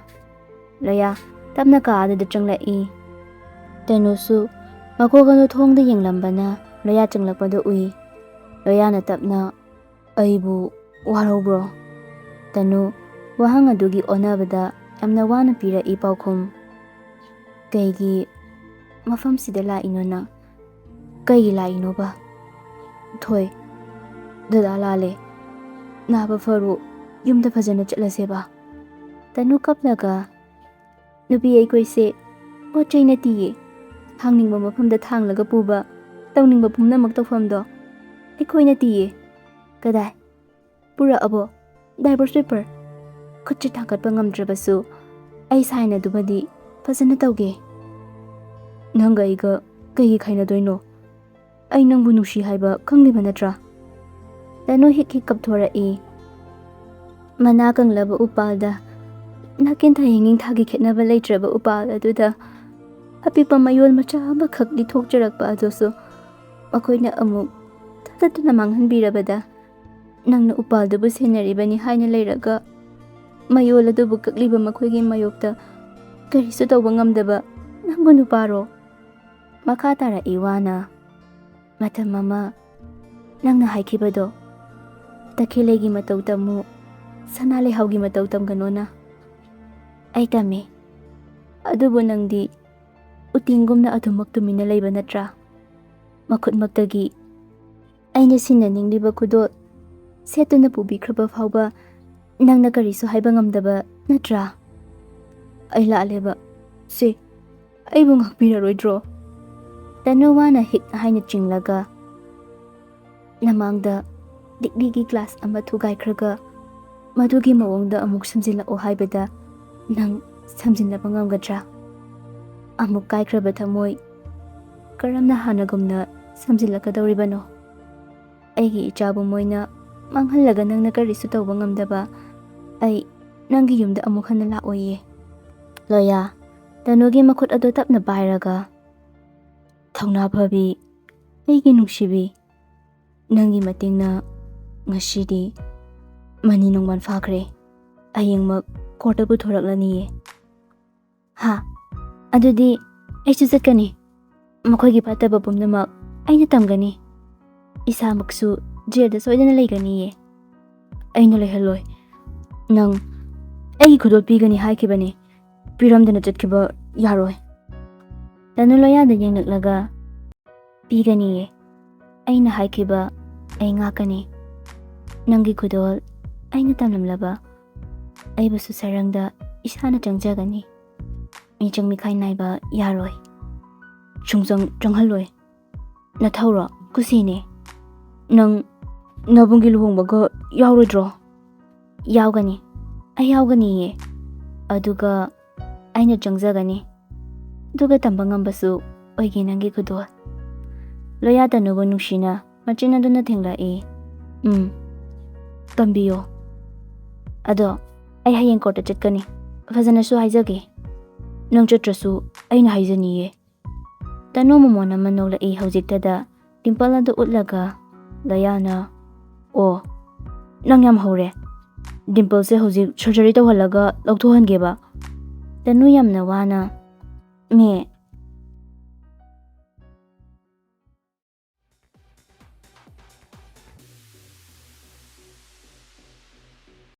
ꯂꯣꯌꯥ ꯇꯞꯅ ꯀꯥ ꯑꯗꯨꯗ ꯆꯪꯂꯛꯏ꯫ ꯇꯅꯨꯁꯨ ꯃꯀꯣꯛ ꯑꯗꯨ ꯊꯣꯡꯗ ꯌꯦꯡꯂꯝꯕꯅ ꯂꯣꯌꯥ ꯆꯪꯂꯛꯄꯗꯨ ꯎꯏ꯫ ꯂꯣꯌꯥꯅ ꯇꯞꯅ, "ꯑꯩꯕꯨ ꯋꯥꯔꯧꯕ꯭ꯔꯣ?" ꯇꯅꯨ ꯋꯥꯍꯪ ꯑꯗꯨꯒꯤ ꯑꯣꯟꯅꯕꯗ ꯌꯥꯝꯅ ꯋꯥꯅ ꯄꯤꯔꯛꯏ ꯄꯥꯎꯈꯨꯝ꯫ "ꯀꯩꯒꯤ ꯃꯐꯝꯁꯤꯗ ꯂꯥꯛꯏꯅꯣ ꯅꯪ? ꯀꯩꯒꯤ ꯂꯥꯛꯏꯅꯣꯕ?" "ꯊꯣꯏ, ꯗꯗꯥ ꯂꯥꯜꯂꯦ꯫ ꯅꯥꯕ ꯐꯔꯣ, ꯌꯨꯝꯗ ꯐꯖꯅ ꯆꯠꯂꯁꯦꯕ꯫" ꯇꯅꯨ ꯀꯞꯂꯒ, "ꯅꯨꯄꯤ ꯑꯩꯈꯣꯏꯁꯦ ꯄꯣꯠ ꯆꯩ ꯅꯠꯇꯤꯌꯦ꯫ ꯊꯥꯡꯅꯤꯡꯕ ꯃꯐꯝꯗ ꯊꯥꯡꯂꯒ ꯄꯨꯕ, ꯇꯧꯅꯤꯡꯕ ꯄꯨꯝꯅꯃꯛ ꯇꯧꯐꯝꯗꯣ ꯑꯩꯈꯣꯏ ꯅꯠꯇꯤꯌꯦ꯫" "ꯀꯗꯥꯏ? ꯄꯨꯔꯛꯑꯕꯣ ꯗꯥꯏꯕꯔꯁ ꯄꯦꯄꯔ?" ꯈꯨꯠꯁꯦ ꯊꯥꯡꯒꯠꯄ ꯉꯝꯗ꯭ꯔꯕꯁꯨ, "ꯑꯩ ꯁꯥꯏꯟ ꯑꯗꯨꯃꯗꯤ ꯐꯖꯅ ꯇꯧꯒꯦ꯫" "ꯅꯪꯒ ꯑꯩꯒ ꯀꯩꯒꯤ ꯈꯥꯏꯅꯗꯣꯏꯅꯣ? ꯑꯩ ꯅꯪꯕꯨ ꯅꯨꯡꯁꯤ ꯍꯥꯏꯕ ꯈꯪꯂꯤꯕ ꯅꯠꯇ꯭ꯔꯥ?" ꯇꯅꯨ ꯍꯤꯛ ꯍꯤꯛ ꯀꯞꯊꯣꯔꯛꯏ꯫ ꯃꯅꯥ ꯀꯪꯂꯕ ꯎꯄꯥꯜꯗ ꯅꯥꯀꯦꯟꯊ ꯌꯦꯡꯅꯤꯡꯊꯥꯒꯤ ꯈꯦꯠꯅꯕ ꯂꯩꯇ꯭ꯔꯕ ꯎꯄꯥꯜ ꯑꯗꯨꯗ ꯑꯄꯤꯛꯄ ꯃꯌꯣꯜ ꯃꯆꯥ ꯑꯃꯈꯛ ꯂꯤꯊꯣꯛꯆꯔꯛꯄ ꯑꯗꯨꯁꯨ ꯃꯈꯣꯏꯅ ꯑꯃꯨꯛ ꯊꯥꯗꯠꯇꯨꯅ ꯃꯥꯡꯍꯟꯕꯤꯔꯕꯗ, ꯅꯪꯅ ꯎꯄꯥꯜꯗꯨꯕꯨ ꯁꯦꯟꯅꯔꯤꯕꯅꯤ ꯍꯥꯏꯅ ꯂꯩꯔꯒ, ꯃꯌꯣꯜ ꯑꯗꯨꯕꯨ ꯀꯛꯂꯤꯕ ꯃꯈꯣꯏꯒꯤ ꯃꯥꯌꯣꯛꯇ ꯀꯔꯤꯁꯨ ꯇꯧꯕ ꯉꯝꯗꯕ ꯅꯪꯕꯨ ꯅꯨꯄꯥꯔꯣ? ꯃꯈꯥ ꯇꯥꯔꯛꯏ ꯋꯥꯅ, "ꯃꯇꯝ ꯑꯃ ꯅꯪꯅ ꯍꯥꯏꯈꯤꯕꯗꯣ, ꯇꯈꯦꯜꯂꯩꯒꯤ ꯃꯇꯧ ꯇꯝꯃꯨ, ꯁꯅꯥ ꯂꯩꯍꯥꯎꯒꯤ ꯃꯇꯧ ꯇꯝꯒꯅꯣꯅ꯫ ꯑꯩ ꯇꯝꯃꯤ꯫ ꯑꯗꯨꯕꯨ ꯅꯪꯗꯤ ꯎꯇꯤꯡꯒꯨꯝꯅ ꯑꯗꯨꯃꯛ ꯇꯨꯃꯤꯟꯅ ꯂꯩꯕ ꯅꯠꯇ꯭ꯔꯥ? ꯃꯈꯨꯠꯃꯛꯇꯒꯤ ꯑꯩꯅ ꯁꯤꯟꯅꯅꯤꯡꯂꯤꯕ ꯈꯨꯗꯣꯜ ꯁꯦꯠꯇꯨꯅ ꯄꯨꯕꯤꯈ꯭ꯔꯕ ꯐꯥꯎꯕ ꯅꯪꯅ ꯀꯔꯤꯁꯨ ꯍꯥꯏꯕ ꯉꯝꯗꯕ ꯅꯠꯇ꯭ꯔꯥ?" "ꯑꯩ ꯂꯥꯜꯂꯦꯕ꯫ ꯁꯦ, ꯑꯩꯕꯨ ꯉꯥꯛꯄꯤꯔꯔꯣꯏꯗ꯭ꯔꯣ?" ꯇꯅꯨ ꯋꯥꯅ ꯍꯤꯛ ꯍꯥꯏꯅ ꯆꯤꯡꯂꯒ, "ꯅꯃꯥꯡꯗ ꯗꯤꯒ꯭ꯔꯤꯒꯤ ꯀ꯭ꯂꯥꯁ ꯑꯃ ꯊꯨꯒꯥꯏꯈ꯭ꯔꯒ ꯃꯗꯨꯒꯤ ꯃꯑꯣꯡꯗ ꯑꯃꯨꯛ ꯁꯦꯝꯖꯤꯜꯂꯛꯑꯣ ꯍꯥꯏꯕꯗ ꯅꯪ ꯁꯦꯝꯖꯤꯟꯅꯕ ꯉꯝꯒꯗ꯭ꯔꯥ? ꯑꯃꯨꯛ ꯀꯥꯏꯈ꯭ꯔꯕ ꯊꯃꯣꯏ ꯀꯔꯝꯅ ꯍꯥꯟꯅꯒꯨꯝꯅ ꯁꯦꯝꯖꯤꯜꯂꯛꯀꯗꯧꯔꯤꯕꯅꯣ? ꯑꯩꯒꯤ ꯏꯆꯥꯕꯨ ꯃꯣꯏꯅ ꯃꯥꯡꯍꯜꯂꯒ ꯅꯪꯅ ꯀꯔꯤꯁꯨ ꯇꯧꯕ ꯉꯝꯗꯕ ꯑꯩ ꯅꯪꯒꯤ ꯌꯨꯝꯗ ꯑꯃꯨꯛ ꯍꯟꯅ ꯂꯥꯛꯑꯣꯏꯌꯦ꯫" ꯂꯣꯌꯥ, ꯇꯅꯨꯒꯤ ꯃꯈꯨꯠ ꯑꯗꯨ ꯇꯞꯅ ꯄꯥꯏꯔꯒ, "ꯊꯧꯅꯥ ꯐꯕꯤ, ꯑꯩꯒꯤ ꯅꯨꯡꯁꯤꯕꯤ, ꯅꯪꯒꯤ ꯃꯇꯦꯡꯅ ꯉꯁꯤꯗꯤ ꯃꯅꯤ ꯅꯣꯡꯕꯥꯟ ꯐꯥꯈ꯭ꯔꯦ꯫ ꯍꯌꯦꯡꯃꯛ ꯀꯣꯔꯠꯇ ꯄꯨꯊꯣꯔꯛꯂꯅꯤꯌꯦ꯫" "ꯍꯥ? ꯑꯗꯨꯗꯤ ꯑꯩꯁꯨ ꯆꯠꯀꯅꯤ꯫ ꯃꯈꯣꯏꯒꯤ ꯐꯠꯇꯕ ꯄꯨꯝꯅꯃꯛ ꯑꯩꯅ ꯇꯝꯒꯅꯤ꯫ ꯏꯁꯥꯃꯛꯁꯨ ꯖꯦꯜꯗ ꯁꯣꯏꯗꯅ ꯂꯩꯒꯅꯤꯌꯦ꯫" "ꯑꯩꯅ ꯂꯩꯍꯜꯂꯣꯏ꯫ ꯅꯪ ꯑꯩꯒꯤ ꯈꯨꯗꯣꯜ ꯄꯤꯒꯅꯤ ꯍꯥꯏꯈꯤꯕꯅꯤ꯫ ꯄꯤꯔꯝꯗꯅ ꯆꯠꯈꯤꯕ ꯌꯥꯔꯣꯏ꯫" ꯇꯅꯨ ꯂꯣꯌꯥꯗ ꯌꯦꯡꯂꯛꯂꯒ, "ꯄꯤꯒꯅꯤꯌꯦ꯫ ꯑꯩꯅ ꯍꯥꯏꯈꯤꯕ ꯑꯩ ꯉꯥꯛꯀꯅꯤ꯫ ꯅꯪꯒꯤ ꯈꯨꯗꯣꯜ ꯑꯩꯅ ꯇꯝꯂꯝꯂꯕ ꯑꯩꯕꯨꯁꯨ ꯁꯩꯔꯪꯗ ꯏꯁꯥꯅ ꯆꯪꯖꯒꯅꯤ꯫ ꯃꯤꯆꯪ ꯃꯤꯈꯥꯏ ꯅꯥꯏꯕ ꯌꯥꯔꯣꯏ꯫ ꯁꯨꯡꯆꯪ ꯆꯪꯍꯜꯂꯣꯏ꯫ ꯅꯊꯧꯔꯣ? ꯀꯨꯁꯤꯅꯦ꯫ ꯅꯪ ꯅꯕꯨꯡꯒꯤ ꯂꯨꯍꯣꯡꯕꯒ ꯌꯥꯎꯔꯣꯏꯗ꯭ꯔꯣ?" "ꯌꯥꯎꯒꯅꯤ꯫ ꯑꯩ ꯌꯥꯎꯒꯅꯤꯌꯦ꯫ ꯑꯗꯨꯒ ꯑꯩꯅ ꯆꯪꯖꯒꯅꯤ꯫ ꯑꯗꯨꯒ ꯇꯝꯕ ꯉꯝꯕꯁꯨ ꯑꯣꯏꯒꯦ ꯅꯪꯒꯤ ꯈꯨꯗꯣꯜ꯫" ꯂꯣꯌꯥ ꯇꯅꯨꯕꯨ ꯅꯨꯡꯁꯤꯅ ꯃꯆꯤꯟ ꯑꯗꯨꯅ ꯊꯦꯡꯂꯛꯏ꯫ "ꯎꯝ, ꯇꯝꯕꯤꯌꯣ꯫ ꯑꯗꯣ ꯑꯩ ꯍꯌꯦꯡ ꯀꯣꯔꯠꯇ ꯆꯠꯀꯅꯤ꯫ ꯐꯖꯅꯁꯨ ꯍꯥꯏꯖꯒꯦ꯫ ꯅꯪ ꯆꯠꯇ꯭ꯔꯁꯨ ꯑꯩꯅ ꯍꯥꯏꯖꯅꯤꯌꯦ꯫" ꯇꯅꯨ ꯃꯃꯣꯟ ꯑꯃ ꯅꯣꯛꯂꯛꯏ ꯍꯧꯖꯤꯛꯇꯗ꯫ ꯗꯤꯝꯄꯜ ꯑꯗꯨ ꯎꯠꯂꯒ ꯂꯣꯌꯥꯅ, "ꯑꯣ, ꯅꯪ ꯌꯥꯝ ꯍꯧꯔꯦ꯫ ꯗꯤꯝꯄꯜꯁꯦ ꯍꯧꯖꯤꯛ ꯁꯔꯖꯔꯤ ꯇꯧꯍꯜꯂꯒ ꯂꯧꯊꯣꯛꯍꯟꯒꯦꯕ꯫" ꯇꯅꯨ ꯌꯥꯝꯅ ꯋꯥꯅ, "ꯃꯦ,